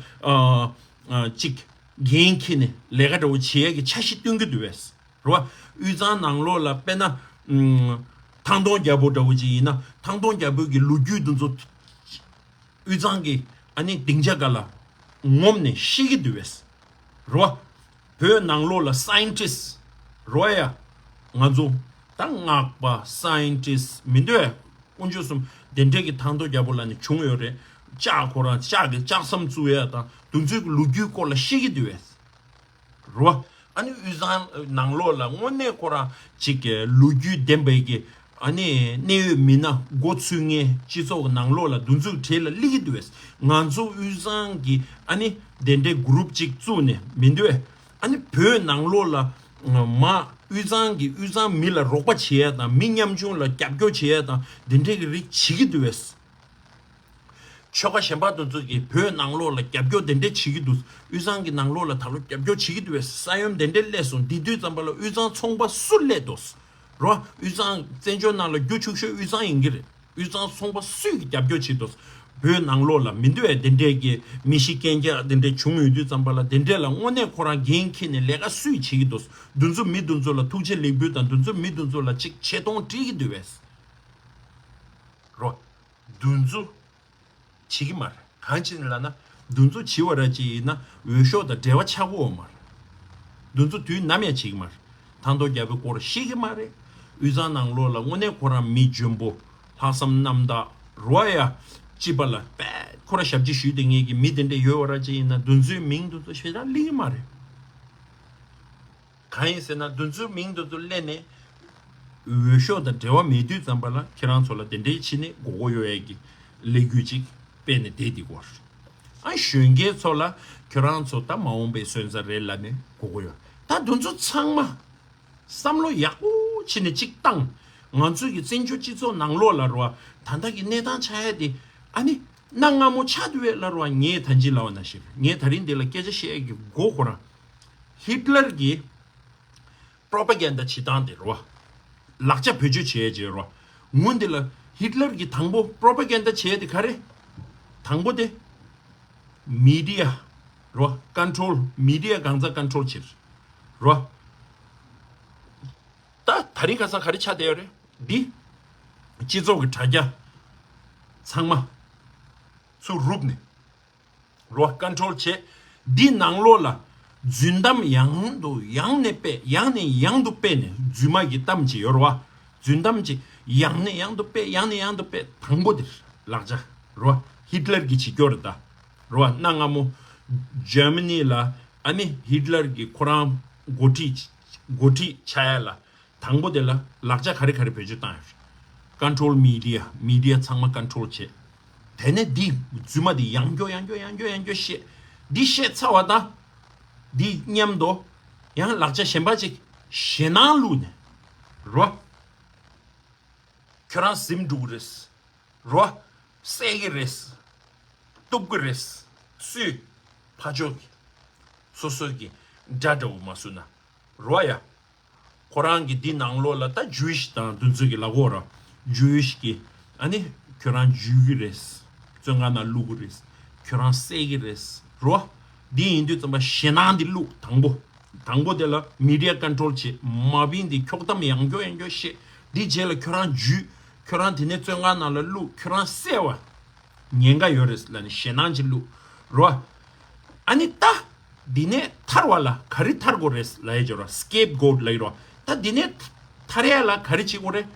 ཨ་གཅིག་འགན་འཁྱེར་ནས་ལས་ཀ་འདྲ་བོ་བྱེད་ཡས་ཀྱི་འཆར་གཞི་བཏོན་གྱི་འདུག་བས། རེད་བ། དབུས་གཙང་ནང་ལོགས་ལ་དཔེར་ན། ཨམ། ཐང་སྟོང་རྒྱལ་པོ་འདྲ་བོ་ཅིག་ཡིན་ན་ཐང་སྟོང་རྒྱལ་པོའི་གི་ལོ་རྒྱུས་འདི་ཚོ། དབུས་གཙང་གི་ཨ་ནི་སྡིངས་ཆ་སྒང་ལ་ངོམ་ནས་བཤད་ཀྱི་འདུག་བས། རེད་བ། བོད་ནང་ལོགས་ལ་སའིན་ཊིསི། རེད་བ་ཡ། ང་ཚོ་ད་སྔགས་པ་སའིན་ཊིསི་མི་འདུག་བས། དཀོན་མཆོག་གསུམ་དེ་འདྲས་ཀྱི་ཐང་སྟོང་རྒྱལ་པོ་ལ་ནི་བྱུང་ཡོད་རེད། ལྕགས་ཁོ་རང་ལྕགས་ཀྱི་ལྕགས་ཟམ་བཙུགས་ཡས་དང་འདི་ཚོའི་གི་ལོ་རྒྱུས་སྐོར་ལ་བཤད་ཀྱི་འདུག་བས། རོ། ཨ་ནི་དབུས་གཙང་ནང་ལོགས་ལ་དངོས་གནས་ཁོ་རང་ཅིག་གི་ལོ་རྒྱུས་ལྡན་པའི་གི་ཨ་ནི་གནད་ཡོད་མི་སྣ་འགོ་ཚུགས་མཁན་སྤྱི་ཚོགས་ནང་ལོགས་ལ་འདི་ཚོའི་གྲས་ལ་སླེབས་ཀྱི་འདུག་བས། ང་ཚོ་དབུས་གཙང་གི་ཨ་ནི་དེ་འདྲའི་གུ་རུབ་ཅིག་བཙུགས་ནས་མི་འདུག་བས། ཨ་ནི་བོད་ནང་ལོགས་ལ་མ་དབུས་གཙང་གི་དབུས་གཙང་མི་ལ་རོགས་པ་བྱེད་ཡས་དང་མི་ཉམ་ཆུང་ལ་རྒྱབ་སྐྱོར་བྱེད་ཡས་དང་དེ་འདྲའི་གི་རིགས་བྱེད་ཀྱི་འདུག་བས། ཆོལ་ཁ་གཞན་པ་དེ་ཚོ་གིས་བོད་ནང་ལོགས་ལ་རྒྱབ་སྐྱོར་དེ་འདྲས་བྱེད་ཀྱི་འདུག་དབུས་གཙང་གི་ནང་ལོགས་ལ་ད་ལོ་རྒྱབ་སྐྱོར་བྱེད་ཀྱི་འདུག་བས། ས་ཡོམ་དེ་འདྲས་སླེབས་སོང་། དེ་དུས་ཙམ་པ་ལ་དབུས་གཙང་ཚོང་པ་སུ་སླེབས་འདུག་རོ། དབུས་གཙང་བཙན་བྱོལ་ནང་ལ་རྒྱུ་ཕྱུག་ཤོས་དབུས་གཙང་ཡིན་གྱི་རེད། དབུས་གཙང་ཚོང་པ་སུས་ཀྱིས་རྒྱབ་སྐྱོར་བྱེད་འདུག་བོད་ནང་ལོགས་ལ་མི་འདུག་བས། དེ་འདྲས་ཀྱི་མི་ཤི་རྐྱེན་རྒྱག་དེ་འདྲས་བྱུང་ཡོད་དུས་ཙམ་པ་ལ་དེ་འདྲས་ལ་དངོས་གནས་ཁོ་རང་འགན་འཁྱེར་ནས་ལས་ཀ་སུས་བྱེད་ཀྱི་འདུག་འདི་ཚོ་མི་འདི་ཚོ་ལ་ཐུགས་རྗེ་ལེགས་འབུལ་དང་འདི་ཚོ་མི་འདི་ཚོ་ལ་ཅིག་ཆེ་མཐོང་སྤྲད་ཀྱི་འདུག་བས། རོ། འདི་ཚོ་བྱེད་ཀྱི་མ་རེད། གང་བྱས་ནས་ལབ་ན་འདི་ཚོ་བྱེད་པ་ར་ཅིག་ཡིན་ན་འོས་ཤོག་དང་འབྲེལ་བ་ཆགས་ཀྱི་ཡོད་མ་རེད། འདི་ཚོ་དུས་ནམ་ཡང་བྱེད་ཀྱི་མ་རེད། ཐང་སྟོང་རྒྱལ་པོའི་སྐོར་ཤེས་ཀྱི་མ་རེད། དབུས་གཙང་ནང་ལོགས་ལ་དངོས་གནས་ཁོ་རང་མི་འཇོན་པོ་ལྷག་བསམ་རྣམ་དག་རོ་ཡ། སྤྱི་པ་ལ་དཔེ་ཁོ་རང་ཞབས་ཕྱི་ཞུས་བསྡད་མཁན་གྱི་མི་དེ་འདྲ་ཡོད་པ་ར་ཅིག་ཡིན་ན་འདི་ཚོའི་མིང་འདི་ཚོ་ཞེ་དྲག་སླེབས་ཀྱི་མ་རེད། གང་ཡིན་ཟེར་ན་འདི་ཚོའི་མིང་འདི་ཚོ་གླེང་ནས་འོས་ཤོག་དང་འབྲེལ་བ་མེད་དུས་ཙམ་པ་ལ་ཁྱེད་རང་ཚོ་ལ་དེ་འདྲའི་ཕྱི་ནས་མགོ་སྐོར་གཡོག་ཡས་ཀྱི་ལས་འགུལ་ཅིག་སྤེལ་ནས་བསྡད་འདི་གོ། ཨ་གཞོན་སྐྱེས་ཚོ་ལ་ཁྱོད་རང་ཚོ་ད་མ་འོངས་པའི་སོན་རྩ་རེད་ལབ་ནས་མགོ་སྐོར་གཡོག་ད་འདི་ཚོ་ཚང་མ་བསམ་བློ་ཡག་པོ་བྱས་ནས་ཅིག་བཏང་། ང་ཚོའི་གི་བཙན་བྱོལ་སྤྱི་ཚོགས་ནང་ལོགས་ལ་རོ། ད་ལྟ་གི་གནས་སྟངས་ཆགས་ཡ་དེ་ཨ་ནི་གནའ་སྔ་མོ་ཆགས་དུས་བས་ལ་རོ། ངས་ད་ཅི་ལབ་པ་ནང་བཞིན་ངས་ད་རིང་འདི་ལ་སྐད་ཆ་བཤད་ཡ་གི་མགོ་ཁོ་རང་ཧི་ཊི་ལར་གྱི་པྲོ་པ་གན་ཌ་བྱེད་སྟངས་དེ་རོ། ལག་ཆ་བེད་སྤྱོད་བྱེད་ཡས་བྱེད་རོ། ངུ་འདི་ལ་ཧི་ཊི་ལར་གྱི་དང་པོ་པྲོ་པ་གན་ཌ་བྱེད་ཡས་དེ་ག་རེ། དང་པོ་དེ་མི་ཌི་ཡ་རོ། ཀོན་ཊོལ། མི་ཌི་ཡ་གང་ཚ་ཀོན་ཊོལ་བྱེད་རོ། ད་ད་རིང་ཁ་སང་ག་རེ་ཆགས་བསྡད་ཡོད་རེད། འདི་སྤྱི་ཚོགས་ཀྱི་དྲ་རྒྱ་ཚང་མ་ཚུར་རུབ་ནས། རོ། ཀོན་ཊོལ་བྱེད། འདི་ནང་ལོགས་ལ་རྫུན་གཏམ་ཡང་དུ་ཡང་ནས་སྤེལ། ཡང་ནས་ཡང་དུ་སྤེལ་ནས་རྫུན་མ་གི་གཏམ་ཅིག་ཡོད་རོ། རྫུན་གཏམ་ཅིག་ཡང་ནས་ཡང་དུ་སྤེལ། ཡང་ནས་ཡང་དུ་སྤེལ། དང་པོ་དེ་ལག་ཆ་རོ། ཧི་ཊི་ལར་གྱི་བྱེད་སྐྱོར་རེད་ད་རོ། གནའ་སྔ་མོ་ཇར་མ་ནི་ལ་ཨ་ནི་ཧི་ཊི་ལར་གྱི་ཁོ་རང་འགོ་ཁྲིད་འགོ་ཁྲིད་ཆགས་ཡ་ལ། དང་པོ་དེ་ལ་ལག་ཆ་ག་རེ་ག་རེ་བེད་སྤྱོད་བཏང་ཡོད། ཀོན་ཊོལ་མི་ཌི་ཡ། མི་ཌི་ཡ་ཚང་མ་ཀོན་ཊོལ་བྱེད། དེ་ནས་འདི་རྫུན་མ་འདི་ཡང་སྐྱོ་ཡང་སྐྱོ་ཡང་སྐྱོ་ཡང་སྐྱོ་བཤད། འདི་བཤད་ཚར་བ་དང་། འདི་མཉམ་དུ་ཡང་ལག་ཆ་གཞན་པ་ཅིག་ཞེད་སྣང་བླུགས་ནས་རོ། ཁྱོད་རང་ཟིན་འགྲོ་གི་རེད། རོ། བསད་ཀྱི་རེད། གཏུབ་ཀྱི་རེད། སུས། ཕར་ཕྱོགས་ཀྱི་སོ་སོ་གི་དགྲ་འདྲ་བོ་མ་བཟོས་ན། རོ་ཡ། ཁོ་རང་གི་འདི་ནང་ལོགས་ལ་ད་ཇུ་ཝིཤ་དང་འདི་ཚོ་གི་ལབ་དགོས་ར། ཇུ་ཝིཤ་གི་ཨ་ནི་ཁྱོད་རང་འཇུས་ཀྱི་རེད། བཙོན་ཁང་ནང་བླུག་གི་རེད། ཁྱོད་རང་བསད་ཀྱི་རེད། རོ། འདི་ཡིན་དུས་ཙམ་པ་ཞེད་སྣང་འདི་བླུག་དང་པོ། དང་པོ་དེ་ལ་མི་ཌི་ཡ་ཀོན་ཊོལ་བྱེད། མ་བིན་འདི་འཁྱོག་གཏམ་ཡང་སྐྱོ་ཡང་སྐྱོ་བཤད། འདི་རྗེས་ལ་ཁྱོད་རང་འཇུས། ཁྱོད་རང་དེ་ནས་བཙོན་ཁང་ནང་ལ་བླུག་ཁྱོད་རང་བསད་པ། ཉེན་ཁ་ཡོད་རེད་ལབ་ནས་ཞེད་སྣང་ཅིག་བླུག་རོ། ཨ་ནི་ད། འདི་ནས་ཐར་བ་ལ་ག་རེ་ཐར་དགོས་རེད་ལབ་ཡ་ཅིག་རོ། སི་ཀེབ་གོཊ་ལབ་ཡ་རོ། ད་འདི་ནས་ཐར་ཡ་ལ་ག་རེ་བྱེད་དགོས་རེད།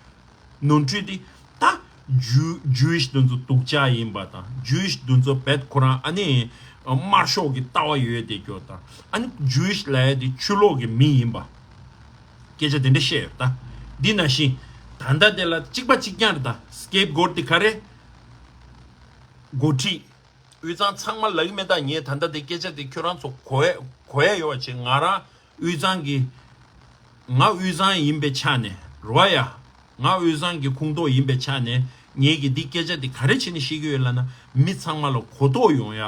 ནོར་འཁྲུལ་འདི། ད། ཇུ་ཇུ་ཝིཤ་འདི་ཚོ་སྡུག་ཅག་ཡིན་པ་དང་། ཇུ་ཝིཤ་འདི་ཚོ་བེད་ཁོ་རང་ཨ་ནི་དམར་ཤོག་གི་ལྟ་བ་ཡོད་དེ་སྐྱོ་དང་། ཨ་ནི་ཇུ་ཝིཤ་ལབ་ཡ་དེ་ཆུ་ལོག་གི་མི་ཡིན་པ། སྐད་ཆ་དེ་འདྲ་བཤད་ཡོད་ད། འདི་ནང་བཞིན། ད་ལྟ་དེ་ལ་གཅིག་པ་གཅིག་རྐྱང་རེད་ད། སི་ཀེབ་གོཊ་དེ་ག་རེ། འགོ་ཁྲིད། དབུས་གཙང་ཚང་མ་ལབ་ཀྱི་མེད་ད། ངས་ད་ལྟ་དེ་སྐད་ཆ་དེ་ཁྱོད་རང་ཚོ་གོ་ཡ་གོ་ཡ་ཡོད་པ་བྱས། ང་རང་དབུས་གཙང་གི། ང་དབུས་གཙང་ཡིན་པའི་ཆ་ནས་རོ་ཡ། ང་དབུས་གཙང་གི་ཁོངས་གཏོགས་ཡིན་པའི་ཆ་ནས། ངས་ཀྱི་འདི་སྐད་ཆ་འདི་ག་རེ་བྱས་ནས་བཤད་ཀྱི་ཡོད་ལབ་ན། མི་ཚང་མ་ལ་གོ་རྟོགས་ཡོང་ཡ།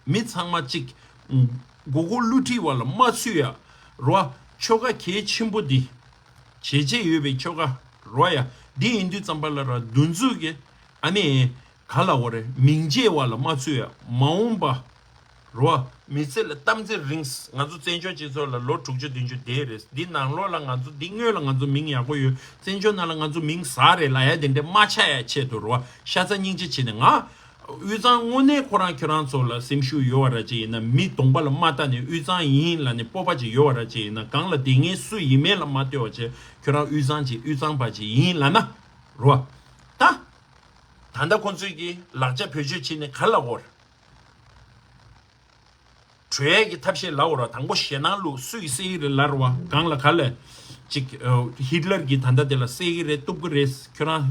མི་ཚང་མ་གཅིག་མགོ་སྐོར་བསླུ་བྲིད་བ་ལ་མ་ཚུད་ཡ། རོ། ཆོལ་ཁ་གལ་ཆེན་པོ་འདི། བྱས་རྗེས་ཡོད་པའི་ཆོལ་ཁ་རོ་ཡ། འདི་ཡིན་དུས་ཙམ་པ་ལ་ར་འདུ་འཛུགས་ཀྱི་ཨ་ནི། ག་ལ་འོ་རེད། མིང་རྗེས་བ་ལ་མ་ཚུད་ཡ། མ་འོངས་པ་རོ། མི་ཚེ་ལ་གཏམ་ཚེ་རིང་། ང་ཚོ་བཙན་བྱོལ་སྤྱི་ཚོགས་ལ་ལོ་དྲུག་ཅུ་བདུན་ཅུ་བསྡད་རེད། འདི་ནང་ལོགས་ལ་ང་ཚོ་འདི་སྔོན་ལ་ང་ཚོ་མིང་ཡག་པོ་ཡོད། བཙན་བྱོལ་ནང་ལ་ང་ཚོ་མིང་ཟག་རེད་ལབ་ཡ་དེ་འདྲ་མ་ཆགས་ཡ་ཆེད་དུ་རོ། ཤ་ཚ་སྙིང་རྗེ་བྱས་ནས་ང་། དབུས་གཙང་དངོས་གནས་ཁོ་རང་ཁྱོད་རང་ཚོ་ལ་སེམས་ཤུགས་ཡོད་པ་ར་ཅིག་ཡིན་ན། མི་གདོང་པ་ལ་མ་ལྟ་ནས་དབུས་གཙང་ཡིན་ལབ་ནས་སྤོབས་པ་ཅིག་ཡོད་པ་ར་ཅིག་ཡིན་ན། གང་ལ་དེ་ངས་སུ་ཡིན་མིན་ལ་མ་ལྟོས་པ་བྱས། ཁྱོད་རང་དབུས་གཙང་ཅིག་དབུས་གཙང་པ་ཅིག་ཡིན་ལབ་ན་རོ། ད། ད་ལྟ་ཁོང་ཚོས་ཀྱི་ལག་ཆ་བེད་སྤྱོད་བྱས་ནས་ག་ལ་འོར། གྲོས་ཀྱི་ཐབས་ཤེས་ལབ་འོར་བ། དང་པོ་ཞེད་སྣང་བླུག་སུ་ཡིས་བསད་ཀྱི་རེད་ལབ་ར་བ། གང་ལ་ག་ལ། ཅིག་ཧི་ཊི་ལར་གྱིས་ད་ལྟ་དེ་ལ་བསད་ཀྱི་རེད། གཏུབ་ཀྱི་རེད། ཁྱོད་རང་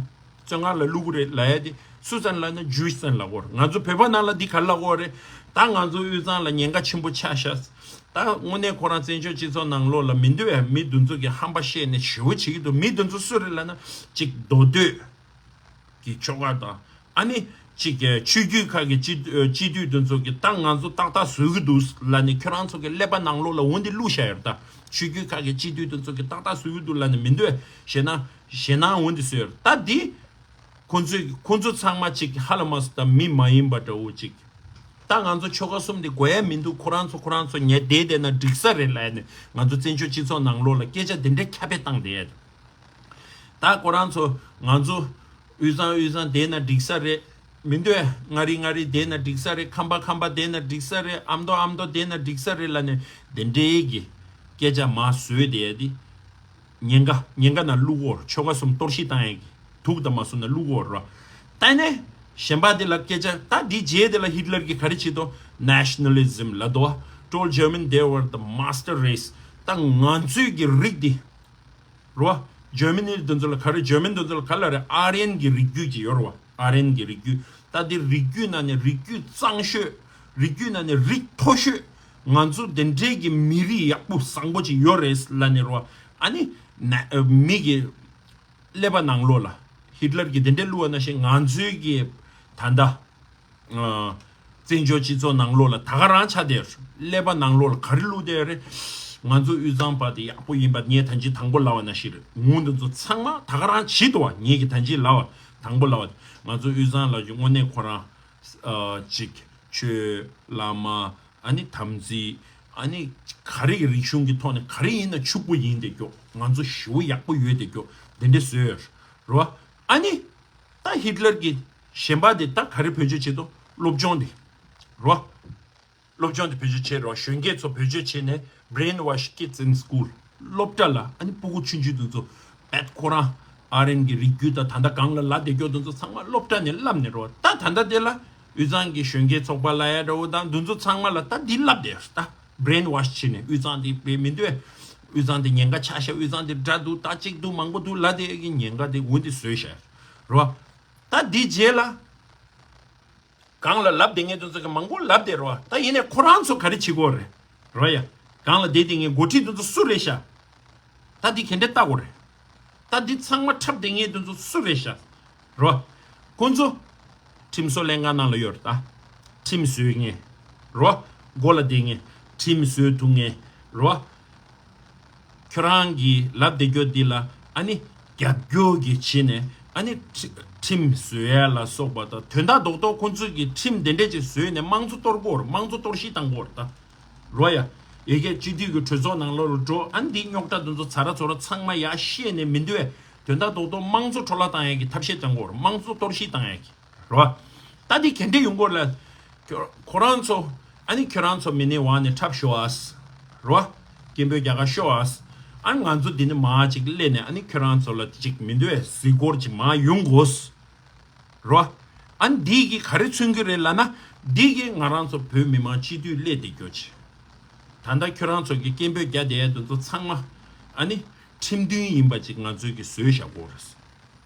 བཙོན་ཁང་ལ་བླུག་གི་རེད་ལབ་ཡ་དེ་སུ་ཙམ་ལབ་ན་ཇུ་ཝིཤ་ཙམ་ལབ་འོར། ང་ཚོ་བོད་པ་ནང་ལ་འདི་ག་ལབ་འོར་རེད། ད་ང་ཚོ་དབུས་གཙང་ལ་ཉེན་ཁ་ཆེན་པོ་ཆགས་ཤག་ད་དངོས་གནས་ཁོ་རང་བཙན་བྱོལ་སྤྱི་ཚོགས་ནང་ལོགས་ལ་མི་འདུག་ཨེ། མི་འདི་ཚོ་གི་ཧམ་པ་བཤད་ནས་ཞེ་པོ་བྱེད་ཀྱི་འདུག་མི་འདི་ཚོ་སུ་རེད་ལབ་ན་ཅིག་མདོ་སྟོད་གི་ཆོལ་ཁ་དང་། ཨ་ནི་ཅིག་གི་ཆོས་བརྒྱུད་ཁག་གི་སྤྱི་སྤྱི་འཐུས་འདི་ཚོ་གི་ད་ང་ཚོ་ཏག་ཏག་བཟོ་གི་འདུག་ལབ་ནས་ཁྱོད་རང་ཚོ་གི་ཀླད་པ་ནང་ལོགས་ལ་འོ་འདི་བླུགས་བཞག་ཡོད་རེད་ད། ཆོས་བརྒྱུད་ཁག་གི་སྤྱི་འཐུས་འདི་ཚོ་གི་ཏག་ཏག་བཟོ་གི་འདུག་ལབ་ནས་མི་འདུག་ཨེ། ཞེད་སྣང་ཞེད་སྣང་འོ་འདི་བཟོས་ཡོད་རེད་ད། འདི་ཁོ་ཚོས་ཁོ་ཚོ་ཚང་མ་ཅིག་ཧ་ལ་མ་སོ་ད་མི་མ་ཡིན་པ་འདྲ་བོ་ཅིག་ད་ང་ཚོ་ཆོལ་ཁ་གསུམ་འདི་དགོས་ཡ་མི་འདུག་ཁོ་རང་ཚོ་ཁོ་རང་ཚོ་ཉལ་བསྡད་བསྡད་ན་འགྲིག་ས་རེད་ལབ་ནས་ང་ཚོ་བཙན་བྱོལ་སྤྱི་ཚོགས་ནང་ལོགས་ལ་སྐད་ཆ་འདི་འདྲའི་ཁྱབ་སྤེལ་བཏང་བསྡད་ཡ། ད་ཁོ་རང་ཚོ་ང་ཚོ་དབུས་གཙང་དབུས་གཙང་བསྡད་ན་འགྲིག་ས་རེད། མི་འདོད། མངའ་རིས་མངའ་རིས་བསྡད་ན་འགྲིག་ས་རེད། ཁམས་པ་ཁམས་པ་བསྡད་ན་འགྲིག་ས་རེད། ཨ་མདོ་ཨ་མདོ་བསྡད་ན་འགྲིག་ས་རེད་ལབ་ནས་དེ་འདྲའི་གི་སྐད་ཆ་མར་བཟོས་བསྡད་ཡ་དེ། ཉེན་ཁ་ཉེན་ཁ་ནང་བླུག་འོར། ཆོལ་ཁ་གསུམ་གཏོར་བཤིག་བཏང་ཡ་གི་དུག་དང་མ་བཟོ་ན་བླུག་འོར་རོ། ད་ནས་གཞན་པ་དེ་ལ་སྐད་ཆ་ད་འདི་རྗེས་དེ་ལ་ཧི་ཊི་ལར་གྱིས་ག་རེ་བྱེད་དོ། Nationalism ལབ་དོ། Told German they were the master race. ད་ང་ཚོའི་གི་རིགས་འདི་རོ། འཇར་མ་ནི་དེ་ཚོ་ལ་ག་རེ། འཇར་མན་དེ་ཚོ་ལ་ག་ལ་རེད། ཨ་རི་ཡན་གྱི་རིགས་རྒྱུད་ཅིག་ཡོད་རེད་བ། ཨ་རི་ཡན་གྱི་རིགས་རྒྱུད། ད་འདི་རིགས་རྒྱུད་ནང་ནས་རིགས་རྒྱུད་གཙང་ཤོས། རིགས་རྒྱུད་ནང་ནས་རིགས་མཐོ་ཤོས། ང་ཚོ་དེ་འདྲའི་གི་མི་རིགས་ཡག་པོ་བཟང་པོ་ཅིག་ཡོད་རེད་ལབ་ནས་རོ། ཨ་ནི་ན་མི་གི་ཀླད་པ་ནང་ལོགས་ལ་ཧི་ཊི་ལར་གྱིས་དེ་འདྲའི་བླུགས་པ་ནང་བཞིན། ང་ཚོའི་གི་ད་ལྟ་ཨ་བཙན་བྱོལ་སྤྱི་ཚོགས་ནང་ལོགས་ལ་ད་ག་རང་ཆགས་བསྡད་ཡོད། ཀླད་པ་ནང་ལོགས་ལ་ག་རེ་བླུགས་བསྡད་ཡོད་རེད། ང་ཚོ་དབུས་གཙང་པ་དེ་ཡག་པོ་ཡིན་པ་ངས་ད་ཅི་དང་པོ་ལབ་པ་ནང་བཞིན་རེད། ངོ་འདི་ཚོ་ཚང་མ་ད་ག་རང་བྱེད་དོ། ངས་གི་ད་ཅི་ལབ་པ་དང་པོ་ལབ་པ། ང་ཚོ་དབུས་གཙང་ལབ་རྒྱུ་དངོས་གནས་ཁོ་རང་ཨ་ཅིག་ཆོས་བླ་མ། ཨ་ནི་དམ་ཚིག། ཨ་ནི་ག་རེ་གི་རིག་གཞུང་གི་ཐོག་ནས་ག་རེ་ཡིན་ན་ཕྱུག་པོ་ཡིན་བསྡད་རྒྱུ། ང་ཚོ་ཞེ་པོ་ཡག་པོ་ཡོད་བསྡད་རྒྱུ། དེ་འདྲ་བཟོས་ཡོད་རོ། ཨ་ནི་ད་ཧི་ཊི་ལར་གྱི་གཞན་པ་དེ་ད་ག་རེ་བེད་སྤྱོད་བྱེད་དོ། སློབ་སྦྱོང་དེ་རོ། སློབ་སྦྱོང་དེ་བེད་སྤྱོད་བྱེད་རོ། གཞོན་སྐྱེས་ཚོ་བེད་སྤྱོད་བྱེད་ནས་brain wash kids in school། སློབ་གྲྭ་ལ་ཨ་ནི་སྤུ་གུ་ཆུང་ཆུང་དེ་ཚོ་བད་ཁོ་རང་ཨ་རི་ཡན་གྱི་རིགས་རྒྱུད་དང་ད་ལྟ་གང་ལ་ལབ་བསྡད་རྒྱུ་དེ་ཚོ་ཚང་མ་སློབ་གྲྭ་ནས་བསླབས་ནས་རོ། ད་ད་ལྟ་དེ་ལ་དབུས་གཙང་གི་གཞོན་སྐྱེས་ཚོགས་པ་ལ་ཡ་འདྲ་བོ་དང་དེ་ཚོ་ཚང་མ་ལ་ད་འདི་ལབ་བསྡད་ད། brain wash བྱས་ནས་དབུས་གཙང་དེ་བས་མི་འདུག་དབུས་གཙང་དེ་ཉེན་ཁ་ཆགས་ཤག་དབུས་གཙང་དེ་དགྲ་འདུག་ད་གཅིག་འདུག་མང་པོ་འདུག་ལབ་བསྡད་ཀྱི་ཉེན་ཁ་དེ་འོ་འདི་བཟོས་ཤག་རོ། ད་འདི་རྗེས་ལ། གང་ལ་ལབ་བསྡད་མཁན་དེ་ཚོ་གི་མང་པོ་ལབ་བསྡད་རོ། ད་ཡིན་ནའི་ཁོ་རང་ཚོ་ག་རེ་བྱེད་དགོས་རེད་རོ་ཡ། གང་ལ་བསྡད་བསྡད་མཁན་འགོ་ཁྲིད་དེ་ཚོ་སུ་རེད་ཤག་ད་འདི་ག་འདྲ་ལྟ་དགོས་རེད། ད་འདི་ཚང་མ་འཁྲབ་བསྡད་མཁན་དེ་ཚོ་སུ་རེད་ཤག་རོ། ཁོ་ཚོ་ཁྲིམས་བཟོ་ལྷན་ཁང་ནང་ལ་ཡོད་རེད་ད། ཁྲིམས་བཟོས་མཁན་རོ། མགོ་ལ་བསྡད་མཁན་ཁྲིམས་བཟོས་ཐུབ་མཁན་རོ། ཁྱོད་རང་གིས་ལབ་བསྡད་རྒྱུ་འདི་ལ་ཨ་ནི་རྒྱབ་སྐྱོར་གྱི་བྱས་ནས་ཨ་ནི་ཁྲི་ཁྲིམས་བཟོ་ཡ་ལ་སོགས་པ་དང་། དོན་དག་རྡོག་རྡོག་ཁོང་ཚོས་ཀྱི་ཁྲིམས་དེ་འདྲས་ཅིག་བཟོས་ནས་དམངས་གཙོ་གཏོར་དགོས་རེད། དམངས་གཙོ་གཏོར་བཤིག་བཏང་དགོས་རེད་ད། རོ་ཡ། ཡ་གི་སྤྱི་འཐུས་ཀྱི་གྲོས་ཚོགས་ནང་ལོགས་ལ་འགྲོ། ཨ་ནི་འདིའི་རྙོག་དྲ་དེ་ཚོ་ཚ་ར་ཚོ་ར་ཚང་མ་ཡར་བཤད་ནས་མི་འདུག་བས། དོན་དག་རྡོག་རྡོག་དམངས་གཙོ་འཕྲོ་བརླག་བཏང་ཡ་གི་ཐབས་ཤེས་བཏང་དགོས་རེད། དམངས་གཙོ་གཏོར་བཤིག་བཏང་ཡ་གི། རོ། ད་འདི་ག་འདྲས་ཡོང་གི་ཡོད་རེད་ལབ། ཁྱོད་ཁོ་རང་ཚོ་ཨ་ནི་ཁྱོད་རང་ཚོ་མི་ནི་བ་ནི་འཁྲབ་ཤོག་ཨ། རོ། སྐད་འབོད་རྒྱག་ག་ཤོག་ཨ། ཨ་ནི་ང་ཚོ་འདི་ནས་མར་ཅིག་སླེབས་ནས་ཨ་ནི་ཁྱོད་རང་ཚོ་ལ་ཅིག་མི་འདུག་བས་གཟིགས་སྐོར་ཅིག་མར་ཡོང་དགོས། རོ། ཨ་ནི་འདི་གིས་ག་རེ་མཚོན་གྱི་རེད་ལབ་ན། འདི་གིས་ང་རང་ཚོ་བོད་མི་མང་སྤྱི་འཐུས་སླེབས་བསྡད་རྒྱུ་ཅིག་ད་ལྟ་ཁྱོད་རང་ཚོ་གིས་སྐད་འབོད་རྒྱག་བསྡད་ཡ་དེ་ཚོ་ཚང་མ་ཨ་ནི་ཁྲིམས་མཐུན་ཡིན་པ་ཅིག་ང་ཚོས་ཀྱིས་བཟོས་བཞག་དགོས་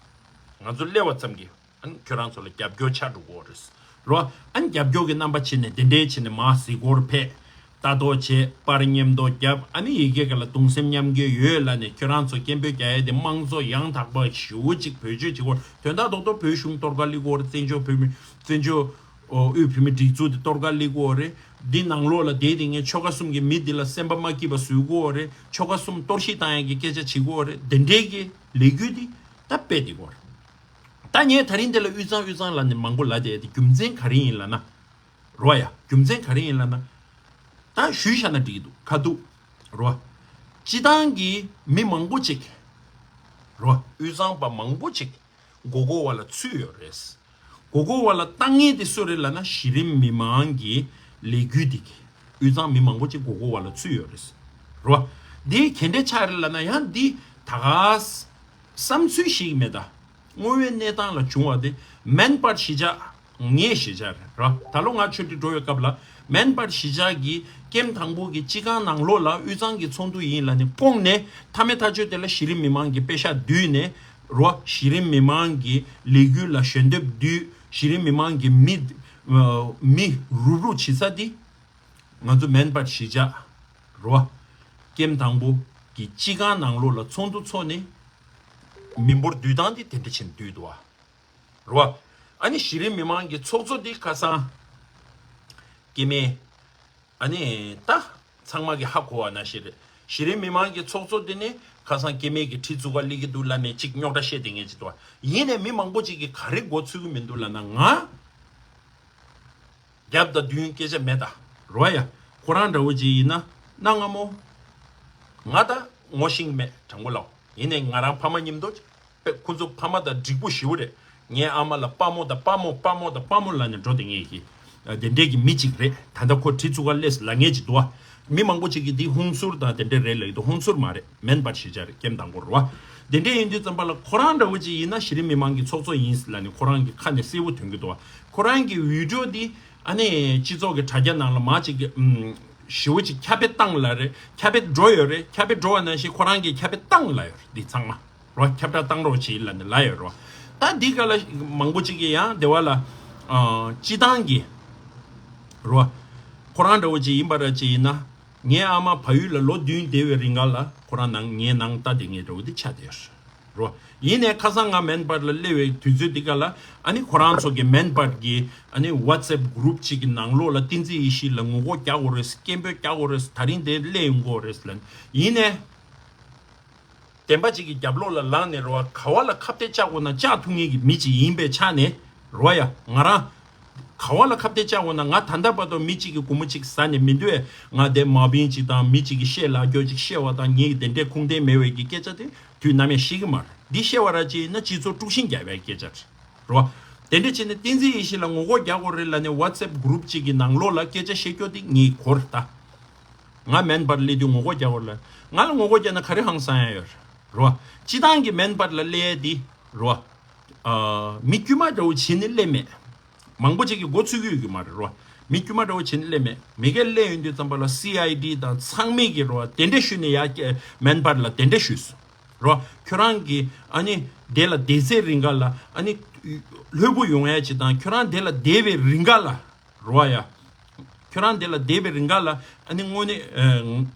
རེད། ང་ཚོ་སླེབས་པ་ཙམ་གྱིས་ཨ་ནི་ཁྱོད་རང་ཚོ་ལ་རྒྱབ་སྐྱོར་ཆགས་འགྲོ་གི་རེད། རོ། ཨ་ནི་རྒྱབ་སྐྱོར་གྱི་རྣམ་པ་བྱས་ནས་དེ་འདྲའི་བྱས་ནས་མར་གཟིགས་སྐོར་ཕེབས། ལྟ་རྟོག་བྱེད། པར་མཉམ་དུ་བརྒྱབ། ཨ་ནི་ཡ་གི་ག་ལ་གདུང་སེམས་མཉམ་སྐྱེད་ཡོད་ལབ་ནས་ཁྱོད་རང་ཚོ་སྐད་འབོད་རྒྱག་ཡ་དེ་དམངས་གཙོ་ཡང་དག་པ་ཞེ་པོ་ཅིག་བེད་སྤྱོད་བྱེད་དགོས། དོན་དག་རྡོག་རྡོག་བོད་གཞུང་གཏོར་ག་སླེབས་ཀྱི་ཡོད་རེད། བཙན་བྱོལ་བོད་མི་བཙན་བྱོལ་ཨོ་དབུས་བོད་མིའི་སྒྲིག་འཛུགས་དེ་གཏོར་ག་སླེབས་ཀྱི་ཡོད་རེད། འདི་ནང་ལོགས་ལ་བསྡད་བསྡད་མཁན་ཆོལ་ཁ་གསུམ་གྱི་མི་འདི་ལ་སེམས་པ་མ་སྐྱིད་པ་བཟོ་གི་ཡོད་རེད། ཆོལ་ཁ་གསུམ་གཏོར་བཤིག་བཏང་ཡ་གི་སྐད་ཆ་བྱེད་ཀྱི་ཡོད་རེད། དེ་འདྲའི་གི་ལས་འགུལ་འདི་ད་སྤེལ་བསྡད་ཀྱི་ཡོད་རེད། ད་ངས་ད་རིང་འདི་ལ་དབུས་གཙང་དབུས་གཙང་ལབ་ནས་མང་པོ་ལབ་བསྡད་ཡ་དེ་རྒྱུ་མཚན་ག་རེ་ཡིན་ལབ་ན། རོ་ཡ། རྒྱུ་མཚན་ག་རེ་ཡིན་ལབ་ན། ད་ཞུས་བཞག་ན་འགྲིག་གི་འདུག་ཁ་ཐུག་རོ། སྤྱི་བཏང་གི་མི་མང་པོ་ཅིག་རོ། དབུས་གཙང་པ་མང་པོ་ཅིག་མགོ་སྐོར་བ་ལ་ཚུད་ཡོད་རེད། མགོ་སྐོར་བ་ལ་བཏང་མཁན་དེ་སུ་རེད་ལབ་ན། གཞི་རིམ་མི་མང་གི་ལས་འགུལ་འདི་གི་དབུས་གཙང་མི་མང་པོ་ཅིག་མགོ་སྐོར་བ་ལ་ཚུད་ཡོད་རེད། རོ། འདི་ག་འདྲས་ཆགས་རེད་ལབ་ན། ཡང་འདི་ད་ག་བསམ་ཚུལ་ཞིག་མེད་ད། དངོས་ཡོད་གནས་སྟངས་ལ་བྱུང་བ་དེ་མེན་པར་གཞིས་ཆགས། ངའི་གཞིས་ཆགས་རེད་ར། ད་ལོ་ང་ཆོས་ཁྲི་འགྲོ་བའི་སྐབས་ལ་མེན་པར་གཞིས་ཆགས་ཀྱི་ཀེམ་དང་པོ་གི་སྤྱི་ཁང་ནང་ལོགས་ལ་དབུས་གཙང་གི་ཚོགས་འདུ་ཡིན་ལབ་ནས་བསྐོངས་ནས། མཐའ་མའི་མཐའ་མཇུག་དེ་ལ་གཞི་རིམ་མི་མང་གི་པེ་ཤག་བསྡུས་ནས་རོ། གཞི་རིམ་མི་མང་གི་ལས་འགུལ་ལ་ཞལ་འདེབས་བསྡུས། གཞི་རིམ་མི་མང་གི་མི་མི་རུབ་རུབ་བྱེད་ས་དེ་ང་ཚོ་མེན་པར་གཞིས་ཆགས་རོ། ཀེམ་དང་པོ་གི་སྤྱི་ཁང་ནང་ལོགས་ལ་ཚོགས་འདུ་ཚོགས་ནས་མི་འབོར་བསྡུ་སྟངས་དེ་དེ་འདྲ་བྱས་ནས་བསྡུས་འདུག་བ། རེད་བ། ཨ་ནི་གཞི་རིམ་མི་མང་གི་ཚོགས་གཙོ་འདི་ཁ་སང་སྐྱེ་དམན། ཨ་ནི་ད་ཚང་མ་གི་ཧ་གོ་བ་ནང་བཞིན་རེད། གཞི་རིམ་མི་མང་གི་ཚོགས་གཙོ་འདི་ནི་ཁ་སང་སྐྱེ་དམན་གྱི་ཁྲི་བཙུགས་ག་སླེབས་ཀྱི་འདུག་ལབ་ནས་ཅིག་རྙོག་དྲ་བཤད་བསྡད་མཁན་ཅིག་འདུག་བ། ཡིན་ནའི་མི་མང་པོ་ཅིག་གིས་ག་རེ་མགོ་ཚོད་ཀྱི་མི་འདུག་ལབ་ན། ང་རྒྱབ་དང་མདུན་སྐད་ཆ་མེད་ད། རེད་བ་ཡ། ཁོ་རང་འདྲ་བོ་ཅིག་ཡིན་ན་གནའ་སྔ་མོ་ང་ད་ངོ་ཤེས་ཀྱི་མེད། དྲང་པོ་ལབ། ཡིན་ནའི་ང་རང་ཕ་མ་མཉམ་དུ་དཔེ་ཁོ་ཚོ་ཕ་མ་དང་འགྲིག་པོ་ཞེ་པོ་རེད། ངའི་ཨ་མ་ལ་པ་མོ་དང་པ་མོ་པ་མོ་དང་པ་མོ་ལབ་ནས་འགྲོ་བསྡད་མཁན་གྱི་དེ་འདྲས་ཀྱི་མི་ཅིག་རེད། ད་ལྟ་ཁོ་ཁྲི་བཙུགས་ག་སླེབས་ལབ་མཁན་ཅིག་འདུག་བ། མི་མང་པོ་ཅིག་གིས་འདི་ཧུན་སུར་དང་དེ་འདྲས་རེད་ལབ་ཀྱི་འདུག་ཧུན་སུར་མ་རེད། མེན་པར་གཞིས་ཆགས་རེད། ཀེམ་དང་པོ་རེད་བ། དེ་འདྲས་ཡིན་དུས་ཙམ་པ་ལ་ཁོ་རང་འདྲ་བོ་ཅིག་ཡིན་ན་གཞི་རིམ་མི་མང་གི་ཚོགས་གཙོ་ཡིན་ལབ་ནས་ཁོ་རང་གི་ཁ་ནས་གསལ་པོ་ཐོན་གྱི་འདུག་བ། ཁོ་རང་གི་བི་ཌི་ཡོ་འདི་ཨ་ནི་སྤྱི་ཚོགས་ཀྱི་དྲ་རྒྱ་ནང་ལ་མར་ཅིག་གི་ཨམ། ཞེ་པོ་ཅིག་ཁྱབ་སྤེལ་བཏང་ལ་རེད། ཁྱབ་སྤེལ་འགྲོ་ཡོད་རེད། ཁྱབ་སྤེལ་འགྲོ་བ་ནང་བཞིན་ཁོ་རང་གིས་ཁྱབ་སྤེལ་བཏང་ལ་ཡོད་རེད། འདི་ཚང་མ་རོ། ཁྱབ་བསྒྲགས་བཏང་རོགས་བྱེད་ལ་ནི་ལ་ཡོད་རོ། ད་འདི་ག་ལ་མང་པོ་ཅིག་གིས་ཡང་སྡེ་བ་ལ་ཨ་སྤྱི་བཏང་གི་རོ། ཁོ་རང་འདྲ་བོ་ཅིག་ཡིན་པ་ར་ཅིག་ཡིན་ན། ངའི་ཨ་མ་བལ་ཡུལ་ལ་ལོ་བདུན་བསྡད་པའི་རིང་ག་ལ་ཁོ་རང་ནང་ངའི་ནང་ལྟ་དེ་ངའི་འདྲ་བོ་དེ་ཆགས་བསྡད་ཡོད་རོ། ཡིན་ནའི་ཁ་སང་ང་མན་པར་ལ་སླེབས་པའི་དུས་ཚོད་འདི་ག་ལ་ཨ་ནི་ཁོ་རང་ཚོ་གི་མན་པར་གི་ཨ་ནི་ཝ་ཊི་སེབ་གུ་རུབ་ཅིག་གི་ནང་ལོགས་ལ་བསྟན་འཛིན་ཡེ་ཤེས་ལ་ངོ་རྒོལ་རྒྱག་དགོས་རེད། སྐད་འབོད་རྒྱག་དགོས་རེད། ད་རིང་དེ་སླེབས་ཡོང་དགོས་རེད་ལ། ཡིན་ནའི། བདེན་པ་གཅིག་གི་རྒྱབ་ལོགས་ལ་ལངས་ནས་རོ། ག་བ་ལ་ཁ་གཏད་བཅག་དགོས་ན་བཅག་ཐུབ་མཁན་གྱི་མི་གཅིག་ཡིན་པའི་ཆ་ནས་རོ། ཡ་ང་རང་ག་བ་ལ་ཁ་གཏད་བཅག་དགོས་ན། ང་ད་ལྟ་བར་དུ་མི་གཅིག་གི་སྒོར་མོ་གཅིག་ཟ་ནས་མི་འདུག་ཨེ། ང་དེ་མ་བིན་གཅིག་དང་མི་གཅིག་གི་བཤད་ལ་རྒྱོ་གཅིག་བཤད་པ་དང་ངེད་ཀྱི་དེ་འདྲའི་ཁུངས་ལྡན་མེད་པའི་གི་སྐད་ཆ་དེ་དུས་ནམ་ཡང་བཤད་གི་མ་རེད། འདི་བཤད་པ་ར་ཅིག་ཡིན་ན་སྤྱི་ཚོགས་དཀྲུག་ཤིང་རྒྱག་པའི་སྐད་ཆ་རེད་རོ། དེ་འདྲ་བྱས་ནས་བསྟན་འཛིན་ཡེ་ཤེས་ལ་ངོ་རྒོལ་རྒྱག་དགོས་རེད་ལ་ནས་ཝ་ཊི་སེབ་གུ་རུབ་ཅིག་གི་ནང་ལོགས་ལ་སྐད་ཆ་བཤད་རྒྱོ་དེ་ངེད་གོ་རེད་ད། ང་མན་པར་སླེབས་དུས་ངོ་རྒོལ་རྒྱག་དགོས་ལ། ང་ལ་ངོ་རྒོལ་རྒྱག་ན་ག་རེ་ཧང་སང་ཡ་ཡོད་རོ། སྤྱི་བཏང་གི་མན་པར་ལ་སླེབས་ཡ་དེ་རོ། ཨ་མི་དཀྱུས་མ་འདྲ་བོ་བྱས་ནས་སླེབས་མེད། མང་པོ་ཅིག་གིས་མགོ་ཚོས་ཀྱི་ཡོད་ཀྱི་མ་རེད་རོ། མི་དཀྱུས་མ་འདྲ་བོ་བྱས་ནས་སླེབས་མེད། མི་སྒེར་སླེབས་ཡོང་དུས་ཙམ་པ་ལ་སི་ཨའི་ཌི་དང་ཚང་མས་ཀྱི་རོ་དེ་འདྲ་ཞུས་ནས་ཡ་མན་པར་ལ་དེ་འདྲ་ཞུས་སོང་རོ། ཁྱོད་རང་གི་ཨ་ནི་དེ་ལ་བསྡད་ཚེ་རིང་ག་ལ་ཨ་ནི་ལྷོད་པོ་ཡོང་ཡ་ཅིག་དང་ཁྱོད་རང་དེ་ལ་བསྡད་པའི་རིང་ག་ལ་རོ་ཡ། ཁྱོད་རང་དེ་ལ་བསྡད་པའི་རིང་ག་ལ་ཨ་ནི་དངོས་གནས་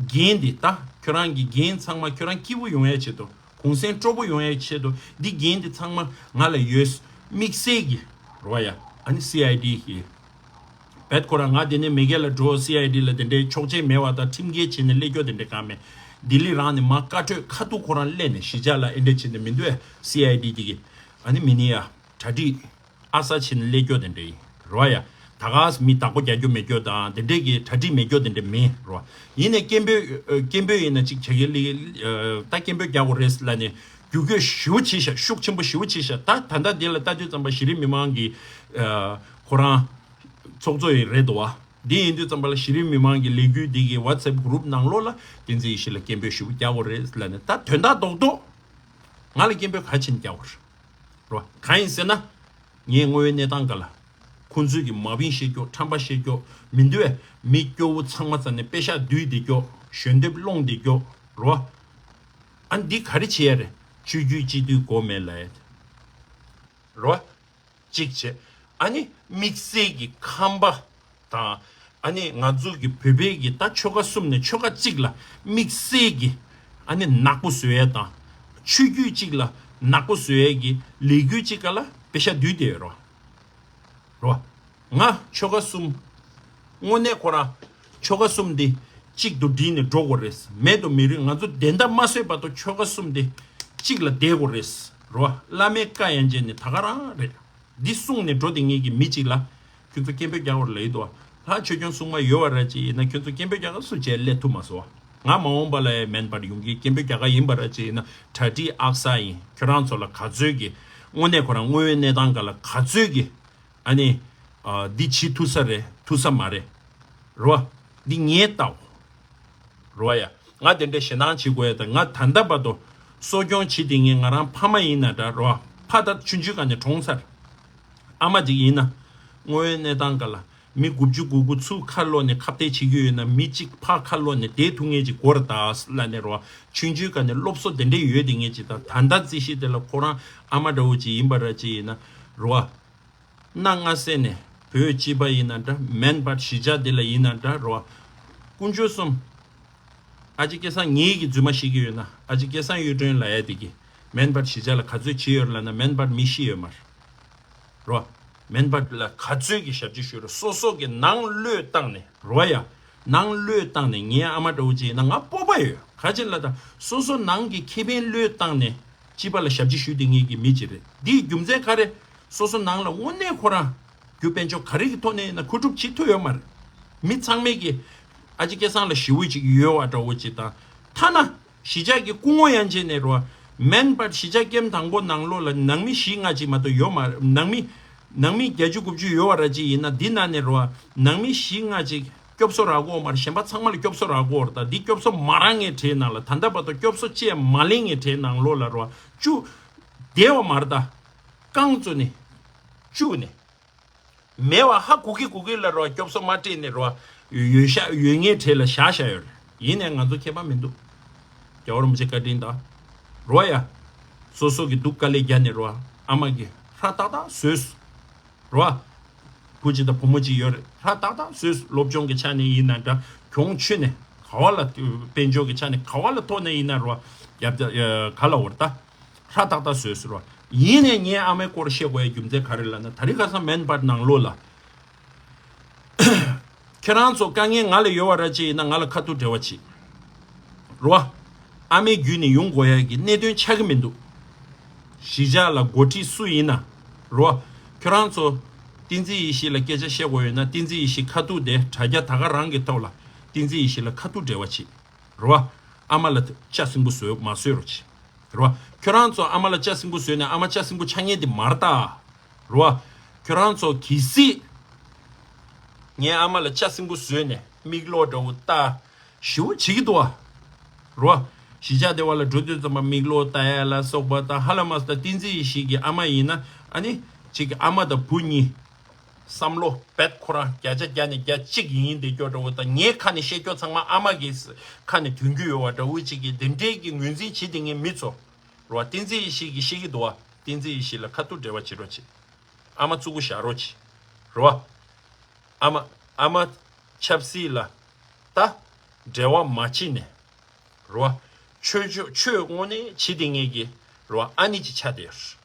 འགན་འདི་ད་ཁྱོད་རང་གི་འགན་ཚང་མ་ཁྱོད་རང་སྐྱིད་པོ་ཡོང་ཡ་ཆེད་དུ་གུང་སེང་སྤྲོ་པོ་ཡོང་ཡ་ཆེད་དུ་འདི་འགན་འདི་ཚང་མ་ང་ལ་ཡོད། དམིགས་བསལ་གྱི་རོ་ཡ་ཨ་ནི་སི་ཨའི་ཌི་གི་བེད་ཁོ་རང་ང་དེ་ནས་མི་སྒེར་ལ་འགྲོ། སི་ཨའི་ཌི་ལ་དེ་འདྲའི་ཆོག་མཆན་མེད་པ་དང་ཁྲིམས་འགལ་བྱས་ནས་སླེབས་རྒྱོ་དེ་འདྲ་གང་མེད། ལྡི་ལི་རང་ནས་མ་བཀའ་འཁྲོལ་ཁ་ཐུག་ཁོ་རང་སླེབས་ནས་གཞིས་ཆགས་ལ་ཨེ་འདྲ་བྱས་ནས་མི་འདུག་ཨེ། སི་ཨའི་ཌི་དེ་གི་ཨ་ནི་མི་ནི་ཡ་གྲ་སྒྲིག་ཨ་ས་ཕྱིན་སླེབས་རྒྱོ་དེ་འདྲ་ཡིན་རོ་ཡ། ད་ག་མི་བདག་པོ་རྒྱག་རྒྱོ་མེད་རྒྱོ་དང་དེ་འདྲས་ཀྱི་གྲ་སྒྲིག་མེད་རྒྱོ་དེ་འདྲས་མེད་རོ། ཡིན་ནས་སྐད་འབོད་སྐད་འབོད་ཡིན་ན་ཅིག་བྱ་གི་ལི་ད་སྐད་འབོད་རྒྱག་དགོས་རེད་ལ་ནས་རྒྱུ་རྒྱོ་ཞེ་པོ་བྱེད་ཤག་ཤུགས་ཆེན་པོ་ཞེ་པོ་བྱེད་ཤག་ད་ད་ལྟ་འདི་ལ་ལྟ་དུས་ཙམ་པ་གཞི་རིམ་མི་མང་གི་ཁོ་རང་ཚོགས་གཙོ་ཡི་རེད་དོ་བ། འདི་ཡིན་དུས་ཙམ་པ་ལ་གཞི་རིམ་མི་མང་གི་ལས་འགུལ་འདི་གི་ཝ་ཊི་སེབ་གུ་རུབ་ནང་ལོགས་ལ་བསྟན་འཛིན་ཡེ་ཤེས་ལ་སྐད་འབོད་ཞེ་པོ་རྒྱག་དགོས་རེད་ལ་ནས་ད་དོན་དག་རྡོག་རྡོག་ང་ལ་སྐད་འབོད་ག་ཕྱིན་རྒྱག་དགོས་རེད། རོ། གང་ཡིན་ཟེར་ན། ངའི་དངོས་ཡོད་གནས་སྟངས་ག་ལ། ཁོང་ཚོས་ཀྱི་མ་བིན་བཤད་རྒྱོ་ཁྲམ་པ་བཤད་རྒྱོ་མི་འདུག་ཨེ། མི་སྐྱོ་བོ་ཚང་མ་རྩ་ནས་པེ་ཤག་བསྡུས་བསྡད་རྒྱོ་ཞོན་འདེབས་སློང་བསྡད་རྒྱོ་རོ། ཨ་འདི་ག་རེ་བྱེད་ཡ་རེད། ཆོས་བརྒྱུད་སྤྱི་འཐུས་དགོས་མེད་ལ་ཡ། རོ། གཅིག་བྱས། ཨ་ནི་དམིགས་བསལ་གྱི་ཁམས་པ་དང་། ཨ་ནི་ང་ཚོ་གི་བོད་པའི་གི་ད་ཆོལ་ཁ་གསུམ་ནས་ཆོལ་ཁ་གཅིག་ལ་དམིགས་བསལ་གྱི་ཨ་ནི་ནག་པོ་བཟོ་ཡས་དང་། ཆོས་བརྒྱུད་གཅིག་ལ་ནག་པོ་བཟོ་ཡས་ཀྱི་ལས་འགུལ་གཅིག་ག་ལ་པེ་ཤ་བསྡུས་བསྡད་ཡོད་རོ། རོ། ང་ཆོལ་ཁ་གསུམ། དངོས་གནས་ཁོ་རང་ཆོལ་ཁ་གསུམ་འདི་གཅིག་ཏུ་བསྒྲིལ་ནས་འགྲོ་དགོས་རེད། མེད་དུ་མི་རུང་། ང་ཚོ་བདེན་མཐའ་མ་གསོས་བར་དུ་ཆོལ་ཁ་གསུམ་འདི་གཅིག་ལ་བསྡད་དགོས་རེད། རོ། བླ་མའི་བཀའ་ཡན་ཆད་ནི་ད་ག་རང་རེད། འདི་གསུངས་ནས་འགྲོ་དེ་ངེད་ཀྱི་མི་གཅིག་ལ། ཁྱོད་ཚོ་སྐད་འབོད་རྒྱག་དགོས་རེད་ལབ་ཡི་འདུག་བ། ལྷ་ཆོས་སྐྱོང་སྲུང་མ་ཡོད་པ་ར་ཅིག་ཡིན་ན་ཁྱོད་ཚོ་སྐད་འབོད་རྒྱག་ག་སུ་བྱས་སླེབས་ཐུབ་མ་སོང་བ། ང་མ་འོངས་པ་ལ་ཡང་མན་པར་ཡོང་གི་སྐད་འབོད་རྒྱག་ག་ཡིན་པ་ར་ཅིག་ཡིན་ན་གྲ་སྒྲིག་ཨག་ས་ཡིན། ཁྱོད་རང་ཚོ་ལ་ག་ཚོད་ཀྱི་དངོས་གནས་ཁོ་རང་དངོས་ཡོད་གནས་སྟངས་སྒང་ལ་ག་ཚོད་ཀྱི་ཨ་ནི་ཨ་འདི་བྱེད་ཐུབ་ས་རེད་ཐུབ་ས་མ་རེད། རོ། འདི་ངས་བལྟའོ། རོ་ཡ། ང་དེ་འདྲའི་ཞེད་སྣང་བྱེད་དགོས་ཡ་ད་ང་ད་ལྟ་བར་དུ་གསོ་སྐྱོང་བྱེད་དེ་ངས་ང་རང་ཕ་མ་ཡིན་ན་འདྲ་རོ། ཕ་ད་ཆུང་ཆུང་སྒང་ནས་གྲོངས་ཚར། ཨ་མ་ཅིག་ཡིན་ན། དངོས་ཡོད་གནས་སྟངས་སྒང་ལ་མི་དགུ་བཅུ་གོ་དགུ་ཚུར་ཁ་ལོག་ནས་ཁ་གཏད་བྱེད་ཀྱི་ཡོད་ན་མི་གཅིག་ཕར་ཁ་ལོག་ནས་བསྡད་ཐུབ་མཁན་ཅིག་དགོས་རེད་ད་ལབ་ནས་རོ། ཆུང་ཆུང་སྒང་ནས་སློབ་གསོ་དེ་འདྲ་ཡོད་དེ་ངས་ཅིག་ད་ད་ལྟ་རྩིས་གཞི་དེ་ལ་ཁོ་རང་ཨ་མ་འདྲ་བོ་ཅིག་ཡིན་པ་ར་ཅིག་ཡིན་ན་རོ། གནའ་སྔ་ས་ནས་བོད་སྤྱི་པ་ཡིན་ན་འདྲ་མན་པར་གཞིས་ཆགས་འདི་ལ་ཡིན་ན་འདྲ་རོ། དཀོན་མཆོག་གསུམ། ཨ་ཅེ་སྐལ་བཟང་ངེད་ཀྱི་རྫུན་མ་ཤེས་ཀྱི་ཡོད་ན་ཨ་ཅེ་སྐལ་བཟང་གཡུ་སྒྲོན་ལབ་ཡ་དེ་གི་མན་པར་གཞིས་ཆགས་ལ་ག་ཚོད་བྱེད་ཡོད་ལབ་ན་མན་པར་མི་ཤི་ཡོད་མ་རེད་རོ། མན་པར་ལ་ག་ཚོད་ཀྱི་ཞབས་ཕྱི་ཞུས་རོ། སོ་སོ་གི་ནང་བློས་བཏང་ནས་རོ་ཡ། ནང་བློས་བཏང་ནས་ངའི་ཨ་མ་འདྲ་བོ་ཅིག་ཡིན་ན་ང་སྤོབས་པ་ཡོད་ག་ཅིག་ལ་ད་སོ་སོ་ནང་གི་ཁེ་ཕན་བློས་བཏང་ནས་སྤྱི་པ་ལ་ཞབས་ཕྱི་ཞུ་དེ་ངེད་ཀྱི་མི་ཅིག་རེད། འདིའི་རྒྱུ་མཚན་ག་རེ། སོ་སོ་ནང་ལ་དངོས་གནས་ཁོ་རང་རྒྱུ་དཔལ་འབྱོར་ག་རེ་གི་ཐོག་ནས་ཡིན་ན་མཁོ་སྒྲུབ་བྱེད་ཐུབ་ཡོད་མ་རེད། མི་ཚང་མས་ཀྱི་ཨ་ཅེ་སྐལ་བཟང་ལ་ཞེ་པོ་ཅིག་ཡོད་པ་འདྲ་བོ་ཅིག་དང་། ཐ་ན་གཞིས་ཆགས་ཀྱི་སྐུ་ངོ་ཡན་ཆད་ནས་རོ། མན་པར་གཞིས་ཆགས་ཀེམ་དང་པོ་ནང་ལོགས་ལ་ནང་མི་བཞི་ལྔ་ཅིག་མ་གཏོགས་ཡོད་མ་རེད། ནང་མི་ནང་མི་བརྒྱད་ཅུ་དགུ་བཅུ་ཡོད་པ་ར་ཅིག་ཡིན་ན་འདི་ནང་ནས་རོ། ནང་མི་བཞི་ལྔ་ཅིག་སྐྱོབ་གསོ་རག་གོ་མ་རེད། གཞན་པ་ཚང་མ་ལ་སྐྱོབ་གསོ་རག་གོ་རེད། ད་འདི་སྐྱོབ་གསོ་མ་རག་ངའི་གྲས་ནང་ལ་ད་ལྟ་བར་དུ་སྐྱོབ་གསོ་བཅས་མ་ལེན་ངའི་གྲས་ནང་ལོགས་ལ་རོ། བཅུ་བསྡད་པ་མ་རེད་ད། རྐང་བཙུགས་ནས་བཅུག་ནས་མེད་པ་ཧ་གོ་གི་གོ་གི་ལ་རོ། སྐྱོབ་གསོ་མ་སྤྲད་ནས་རོ། ཡོད་ཤ་ཡོད་ངེས་གྲས་ལ་བཞག་བཞག་ཡོད་རེད། ཡིན་ནའི་ང་ཚོ་ཁྱད་པར་མི་འདུག་རྒྱལ་བ་རིན་པོ་ཆེ་བཀའ་དྲིན་དང་། རོ་ཡ། སོ་སོ་གི་སྡུག་དཀའ་ལས་རྒྱག་ནས་རོ། ཨ་མ་གི་ཧྲ་ཏག་ཏག་བཟོས། རོ། བུ་གཅིག་དང་བུ་མོ་གཅིག་ཡོད་རེད། ཧྲ་ཏག་ཏག་བཟོས། སློབ་སྦྱོང་གི་ཆ་ནས་ཡིན་ན་འདྲ། གྱོང་ཆུ་ནས་ག་བ་ལ་དཔལ་འབྱོར་གྱི་ཆ་ནས་ག་བ་ལ་ཐོག་ནས་ཡིན་ན་རོ། རྒྱབ་རྒྱ་ག་ལ་འོར་ད། ཧྲ་ཏག་ཏག་བཟོས་ཟེར་རོ། ཡིན་ནའི་ངའི་ཨ་མའི་སྐོར་བཤད་དགོས་ཡ་རྒྱུ་མཚན་ག་རེ་ལབ་ན། ད་རིང་ཁ་སང་མེན་པར་ནང་ལོགས་ལ། ཁྱེད་རང་ཚོ་དཀའ་ངལ་ང་ལ་ཡོད་པ་ར་ཅིག་ཡིན་ན་ང་ལ་ཁ་ཐུག་འབྲེལ་བ་བྱེད། རོ། ཨ་མའི་བརྒྱུད་ནས་ཡོང་དགོས་ཡ་གི་གནད་དོན་ཆགས་ཀྱི་མི་འདུག་གཞིས་ཆགས་ལ་འགོ་ཁྲིད་སུ་ཡིན་ན། རོ། ཁྱོད་རང་ཚོ། བསྟན་འཛིན་ཡེ་ཤེས་ལ་སྐད་ཆ་བཤད་དགོས་ཡོད་ན་བསྟན་འཛིན་ཡེ་ཤེས་ཁ་ཐུག་དེ་དྲ་རྒྱ་ད་ག་རང་གི་ཐོག་ལ་བསྟན་འཛིན་ཡེ་ཤེས་ལ་ཁ་ཐུག་འབྲེལ་བ་བྱེད། རོ། ཨ་མ་ལ་ལྕགས་སྲིན་པོ་བཟོས་མ་བཟོས་རོ་བྱེད། རོ། ཁྱོད་རང་ཚོ་ཨ་མ་ལ་ལྕགས་སྲིན་པོ་བཟོས་ནས་ཨ་མ་ལྕགས་སྲིན་པོ་ཆགས་ངེས་དེ་མ་རེད་ད། རོ། ཁྱོད་རང་ཚོ་གལ་སྲིད། ངའི་ཨ་མ་ལ་ལྕགས་སྲིན་པོ་བཟོས་ནས་མིག་ལོག་འདྲ་བོ་ལྟ། ཞེ་པོ་བྱེད་ཀྱི་འདུག་བ། རོ། གཞིས་ཆགས་དེ་བ་ལ་འགྲོ་དུས་ཙམ་པ་མིག་ལོག་ལྟ་ཡ་ལ་སོགས་པ་དང་། ཧ་ལམ་མ་ཟད་བསྟན་འཛིན་ཡེ་ཤེས་ཀྱི་ཨ་མ་ཡིན་ན་ཨ་ནི་གཅིག་གི་ཨ་མ་དང་བུ་གཉིས། བསམ་བློ་བེད་ཁོ་རང་བརྒྱ་ཆ་བརྒྱ་ནས་བརྒྱ་གཅིག་ཡིན་དེ་སྐྱོ་འདྲ་བོ་དང་། ངའི་ཁ་ནས་བཤད་སྐྱོ་ཚང་མ་ཨ་མ་གི་ཁ་ནས་ཐོན་རྒྱུ་ཡོད་བ་འདྲ་བོ་གཅིག་གི་དེ་འདྲའི་གི་ངོས་འཛིན་བྱེད་དེ་ངའི་མི་ཚོ། རོ། བསྟན་འཛིན་ཡེ་ཤེས་ཀྱིས་ཤེས་ཀྱི་འདུག་བ། བསྟན་འཛིན་ཡེ་ཤེས་ལ་ཁ་ཐུག་འབྲེལ་བ་བྱེད་རོགས་བྱེད། ཨ་མ་བཙུགས་པོ་བཞག་རོགས་བྱེད། རོ། ཨ་མ། ཨ་མ། ཨ་མ་ཆབ་སྲིད་ལ་ད་འབྲེལ་བ་མ་བྱེད་ནས། རོ། ཆོས་ཆོས་ཆོས་དངོས་གནས་བྱེད་དེ་ངེས་ཀྱི། རོ། ཨ་ནི་ཅིག་ཆགས་བསྡད་ཡོད།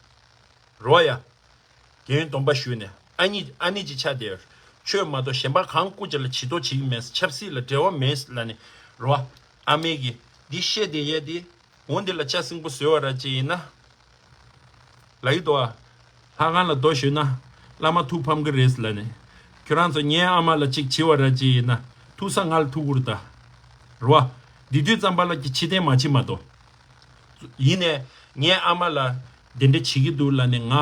རོ་ཡ། རྒན་སྡོམ་པ་ཞུས་ནས་ཨ་ནི་ཨ་ནི་ཅིག་ཆགས་བསྡད་ཡོད། ཆོས་མ་གཏོགས་གཞན་པ་གང་སྐུ་ཅིག་ལ་བྱི་དོར་བྱེད་ཀྱི་མེད། ཆབ་སྲིད་ལ་འབྲེལ་བ་མེད་ལབ་ནས། རོ། ཨ་མས་ཀྱི་འདི་བཤད་བསྡད་ཡས་དེ། འོ་འདི་ལ་ལྕགས་སྲིན་པོ་བཟོས་པ་ར་ཅིག་ཡིན་ན། ལབ་ཀྱི་འདུག་ཨ། ལྷ་ཁང་ལ་རྡོ་གཞུས་ན་བླ་མ་ཐུགས་ཕམ་གི་རེད་ལབ་ནས། ཁྱོད་རང་ཚོ་ངའི་ཨ་མ་ལ་གཅིག་བྱི་བ་ར་ཅིག་ཡིན་ན་ཐུག་ས་ང་ལ་ཐུག་གི་རེད་ད། རེད་བ། འདི་དུས་ཙམ་པ་ལ་ཅི་ཕྱི་བསྟན་མ་བྱེད་མ་གཏོགས། ཡིན་ནས་ངའི་ཨ་མ་ལ་དེ་འདྲ་བྱེད་ཀྱི་འདུག་ལབ་ནས་ང་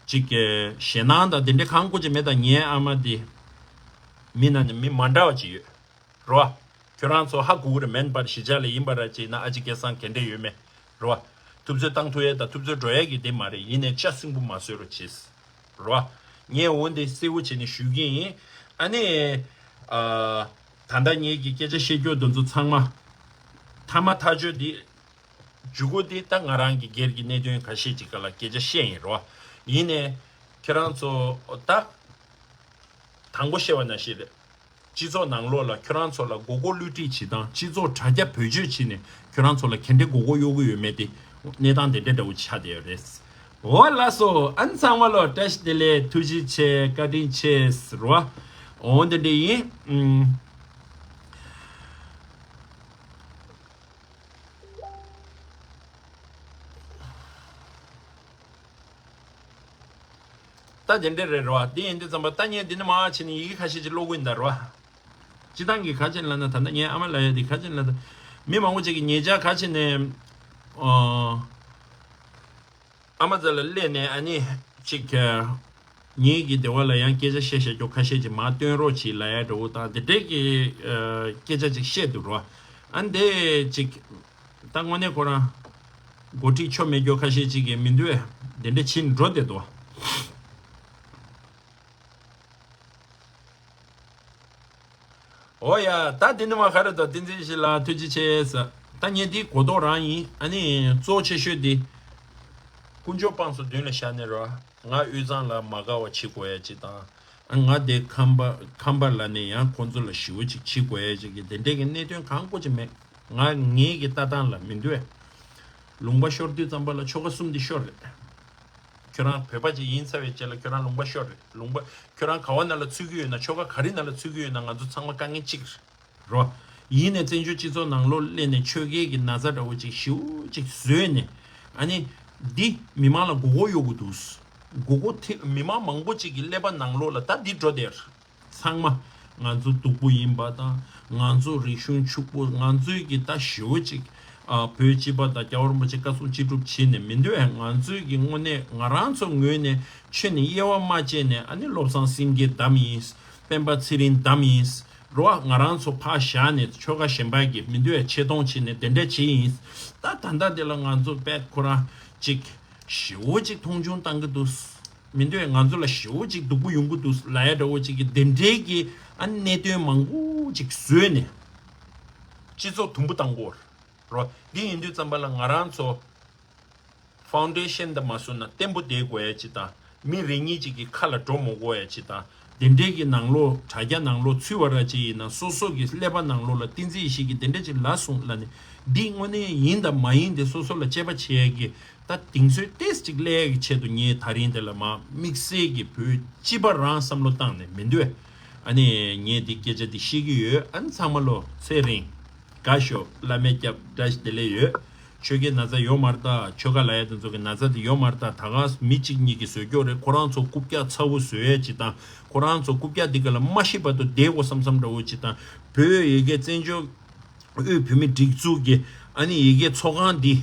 ཅིག་གི་ཞེད་སྣང་དང་དེ་འདྲ་གང་སྐུ་ཅིག་མེད། ད་ངའི་ཨ་མ་དེ་མི་ནང་ནས་མི་མ་འདྲ་བ་ཅིག་ཡོད། རོ། ཁྱོད་རང་ཚོ་ཧ་གོ་གི་རེད། མེན་པར་གཞིས་ཆགས་ལ་ཡིན་པ་ར་ཅིག་ན་ཨ་ཅེ་སྐལ་བཟང་ག་འདྲ་ཡོད་མེད། རོ། ཐུབ་ཚོད་བཏང་ཐུབ་ཡས་དང་ཐུབ་ཚོད་འགྲོ་ཡས་ཀྱི་དེ་མ་རེད། ཡིན་ནའི་ལྕགས་སྲིན་པོ་མ་བཟོས་རོགས་བྱེད། རོ། ངས་འོ་འདི་གསལ་བོ་བྱས་ནས་ཞུ་གི་ཡིན། ཨ་ནི། ཨ། ད་ལྟ་ངེད་ཀྱི་སྐད་ཆ་བཤད་རྒྱུ་དེ་ཚོ་ཚང་མ། ཐ་མ་ཐག་ཆོད་འདི། མཇུག་གུ་འདི་ད་ང་རང་གི་སྒེར་གྱི་གནད་དོན་ཁ་ཤས་ཅིག་ག་ལ་སྐད་ཆ་བཤད་ཡིན། རོ། ཡིན་ནའི། ཁྱེད་རང་ཚོ་ད། དང་པོ་བཤད་པ་ནང་བཞིན་རེད། སྤྱི་ཚོགས་ནང་ལོགས་ལ་ཁྱོད་རང་ཚོ་ལ་མགོ་སྐོར་བསླུ་བྲིད་བྱེད་སྟངས། སྤྱི་ཚོགས་དྲ་རྒྱ་བེད་སྤྱོད་བྱས་ནས་ཁྱོད་རང་ཚོ་ལ་ག་འདྲའི་མགོ་སྐོར་གཡོག་གི་ཡོད་མེད་དེ། གནས་སྟངས་དེ་འདྲ་འདྲ་བོ་ཆགས་བསྡད་ཡོད་རེད། འོ་ལགས་སོ། ཨ་ནི་ཚང་མ་ལ་བཀྲ་ཤིས་བདེ་ལེགས། ཐུགས་རྗེ་ཆེ། བཀའ་དྲིན་ཆེ་ཟེར་བ། འོ་འདི་འདྲ་ཡིན། ཨུམ། ད་དེ་འདྲ་རེད། རོ། དེ་ཡིན་དུས་ཙམ་པ་ད་ངས་འདི་ནས་མར་ཕྱིན་ནས་ཡི་གེ་ཁ་ཤས་ཅིག་ཀློག་གི་ཡིན་ད། རོ། སྤྱི་བཏང་གི་ག་ཅིག་ལབ་ན། ད་ལྟ་ངའི་ཨ་མ་ལབ་ཡ་དེ་ག་ཅིག་ལབ་ན། མི་མང་པོ་ཅིག་གིས་ཉེ་ཆར་ག་ཅིག་ནས། ཨ། ཨ་མ་རྩ་ལ་སླེབས་ནས་ཨ་ནི་ཅིག་ངེད་ཀྱི་སྡེ་བ་ལ་ཡང་སྐད་ཆ་བཤད་བཤད་རྒྱུ་ཁ་ཤས་ཅིག་མར་སྟོན་རོགས་བྱེད་ལབ་ཡ་འདྲ་བོ་དང་དེ་འདྲའི་གི་ཨ་སྐད་ཆ་ཅིག་བཤད་འདུག། རོ། ཨ་འདི་ཅིག་ད་དངོས་གནས་ཁོ་རང་འགོ་ཁྲིད་ཆོ་མེད་རྒྱུ་ཁ་ཤས་ཅིག་གིས་མི་འདུག་བས། དེ་འདྲ་བྱེད་འགྲོ་བསྡད་འདུག། འོ་ཡ། ད་དེ་ནི་མ་ག་རེ་དང་། བསྟན་འཛིན་ཡེ་ཤེས་ལགས་ཐུགས་རྗེ་ཆེ་ཟེར། ད་ངས་འདི་གོ་རྟོགས་རང་ཡིན། ཨ་ནི་གཙོ་ཆེ་ཤོས་འདི། དཀོན་མཆོག་དཔང་སོ་མདུན་ལ་བཞག་ནས། རོ། ང་དབུས་གཙང་ལ་མ་དགའ་བ་བྱེད་དགོས་ཡ་ཅིག་དང་། ཨ། ང་དེ་ཁམས་པ་ཁམས་པ་ལབ་ནས་ཡང་ཁོང་ཚོ་ལ་ཞེ་པོ་ཅིག་བྱེད་དགོས་ཡ་ཅིག་གི་དེ་འདྲས་ཀྱི་གནད་དོན་གང་སྐོར་ཅིག་མེད། ང་ངེད་ཀྱི་ལྟ་སྟངས་ལ་མི་འདུག་བས། ལུང་པ་ཤོར་དུས་ཙམ་པ་ལ་ཆོལ་ཁ་གསུམ་འདི་ཤོར་རེད། ཁྱོད་རང་བོད་པ་ཅིག་ཡིན་ཚར་བའི་རྗེས་ལ་ཁྱོད་རང་ལུང་པ་ཤོར་རེད། ལུང་པ་ཁྱོད་རང་ག་བ་ནང་ལ་ཚུད་ཀྱི་ཡོད་ན། ཆོལ་ཁ་ག་རེ་ནང་ལ་ཚུད་ཀྱི་ཡོད་ན། ང་ཚོ་ཚང་མ་དཀའ་ངལ་གཅིག་རེད། རོ། ཡིན་ནའི་བཙན་བྱོལ་སྤྱི་ཚོགས་ནང་ལོགས་སླེབས་ནས་ཆོལ་ཁའི་གི་ན་ཚ་འདྲ་བོ་ཅིག་ཞེ་པོ་ཅིག་བཟོས་ནས། ཨ་ནི་འདི་མི་མང་ལ་མགོ་སྐོར་གཡོག་གི་འདུག། མགོ་སྐོར་ཐེབས། མི་མང་མང་པོ་ཅིག་གི་ཀླད་པ་ནང་ལོགས་ལ་ད་འདི་འགྲོ་བསྡད། ཚང་མ་ང་ཚོ་སྡུག་པོ་ཡིན་པ་དང་། ང་ཚོ་རིག་གཞུང་ཕྱུག་པོ། ང་ཚོའི་གི་ད་ཞེ་པོ་ཅིག་ཨ། བོད་སྤྱི་པ་དང་རྒྱལ་བ་རིན་པོ་ཆེ་བཀའ་གསུང་ཅི་སྒྲུབ་བྱས་ནས་མི་འདུག་ཨེ། ང་ཚོའི་གི་དངོས་གནས་ང་རང་ཚོ་ངོས་ནས་ཆོས་ནས་དབྱེ་བ་མ་བྱས་ནས། ཨ་ནི་བློ་བཟང་སེང་གེ་བདམས་ཡིན། སྤེན་པ་ཚེ་རིང་བདམས་ཡིན། རོ། ང་རང་ཚོ་ཕར་བཞག་ནས་ཆོལ་ཁ་གཞན་པ་གི་མི་འདུག་ཨེ། ཆེ་མཐོང་བྱས་ནས་དེ་འདྲ་བྱས་ཡིན། ད་ད་ལྟ་དེ་ལ་ང་ཚོ་དཔེ་ཁོ་རང་ཅིག་ཞེ་པོ་ཅིག་མཐོང་ཆུང་བཏང་གི་འདུག། མི་འདོད། ང་ཚོ་ལ་ཞེ་པོ་ཅིག་སྡུག་པོ་ཡོང་གི་འདུག་ལབ་ཡ་འདྲ་བོ་ཅིག་གི་དེ་འདྲའི་གི་ཨ་གནད་དོན་མང་པོ་ཅིག་བཟོས་ནས་སྤྱི་ཚོགས་དུམ་བུ་བཏང་དགོས་རེད། འདི་ཡིན་དུས་ཙམ་པ་ལ་ང་རང་ཚོ་ཕའུན་ཌེ་ཤན་དང་མ་བཟོས་ན་བརྟན་པོ་བསྡད་དགོས་ཡ་ཅིག་དང་། མི་རེ་གཉིས་ཅིག་གི་ཁ་ལ་འགྲོ་མ་དགོས་ཡ་ཅིག་དང་། དེ་འདྲའི་གི་ནང་ལོགས་དྲ་རྒྱ་ནང་ལོགས་ཚུད་པ་ར་ཅིག་ཡིན་ན་སོ་སོ་གི་ཀླད་པ་ནང་ལོགས་ལ་བསྟན་འཛིན་ཡེ་ཤེས་ཀྱིས་དེ་འདྲ་ཅིག་ལབ་སོང་ལབ་ནས། འདི་དངོས་གནས་ཡིན་དང་མ་ཡིན་དེ་སོ་སོ་ལ་དཔྱད་པ་བྱེད་ཡ་གི་ད་གདེང་ཚོད་ཏོག་ཙམ་ཅིག་སླེབས་ཡ་གི་ཆེད་དུ་ངས་ད་རིང་དེ་ལ་མ་དམིགས་བསལ་གྱི་བོད་སྤྱི་པ་རང་བསམ་བློ་བཏང་ནས་མི་འདུག་ཨ་ནི་ངས་འདི་སྐད་ཆ་འདི་བཤད་ཀྱི་ཡོད། ཨ་ནི་ཚང་མ་ལོ་ཚེ་རིང་དགའ་ཤོག་བླ་མས་སྐྱབས། བཀྲ་ཤིས་བདེ་ལེགས་ཡོད། ཆོས་ཀྱི་ན་ཚ་ཡོད་མ་རེད་ད། ཆོལ་ཁ་ལབ་ཡ་དེ་ཚོ་གི་ན་ཚ་དེ་ཡོད་མ་རེད་ད། ད་ག་མི་གཅིག་གཉིས་ཀྱིས་བཟོས་ཀྱོག་རེད། ཁོ་རང་ཚོ་རྐུབ་བཀྱག་ཚ་བོ་བཟོས་ཡ་ཅིག་དང་། ཁོ་རང་ཚོ་རྐུབ་བཀྱག་འདི་ག་ལ་མ་ཤི་བར་དུ་བསྡད་དགོས་བསམ་བསམ་འདྲ་བོ་ཅིག་དང་། བོད་ཡ་གི་བཙན་བྱོལ་དབུས་བོད་མིའི་སྒྲིག་འཛུགས་ཀྱི་ཨ་ནི་ཡ་གི་ཚོགས་ཁང་འདི་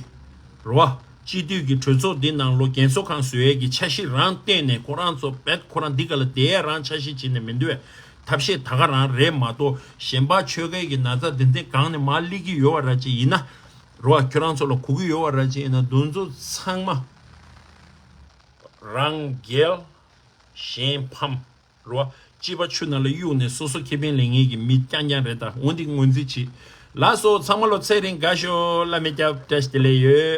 རེད་བ། སྤྱི་འཐུས་ཀྱི་གྲོས་ཚོགས་འདི་ནང་ལོགས་རྒན་གསོ་ཁང་བཟོ་ཡས་ཀྱི་འཆར་གཞི་རང་བཏོན་ནས། ཁོ་རང་ཚོ་བེད་ཁོ་རང་འདི་ག་ལ་བསྡད་ཡས་རང་འཆར་གཞི་བྱས་ནས་མི་འདུག་བས། ཐབས་ཤེས་ད་ག་རང་རེད་མ་གཏོགས། གཞན་པ་ཆོལ་ཁའི་གི་ན་ཚ་འདི་འདི་གང་ནས་མར་སླེབས་ཀྱི་ཡོད་བ་ར་ཅིག་ཡིན་ན་རེད་བ། ཁྱོད་རང་ཚོ་ལ་གོ་གི་ཡོད་བ་ར་ཅིག་ཡིན་ན། འདི་ཚོ་ཚང་མ་རང་རྒྱལ་གཞན་ཕམ་རེད་བ། སྤྱི་པ་ཆུ་ནང་ལ་གཡུགས་ནས་སོ་སོ་ཁེ་ཕན་ལེན་མཁན་གྱི་མི་རྐྱང་རྐྱང་རེད་ད། འོ་འདི་ངོས་འཛིན་བྱེད། ལགས་སོ། ཚང་མ་ལོ་ཚེ་རིང་དགའ་ཤོག་བླ་མས་སྐྱབས། བཀྲ་ཤིས་བདེ་ལེགས་ཡོད།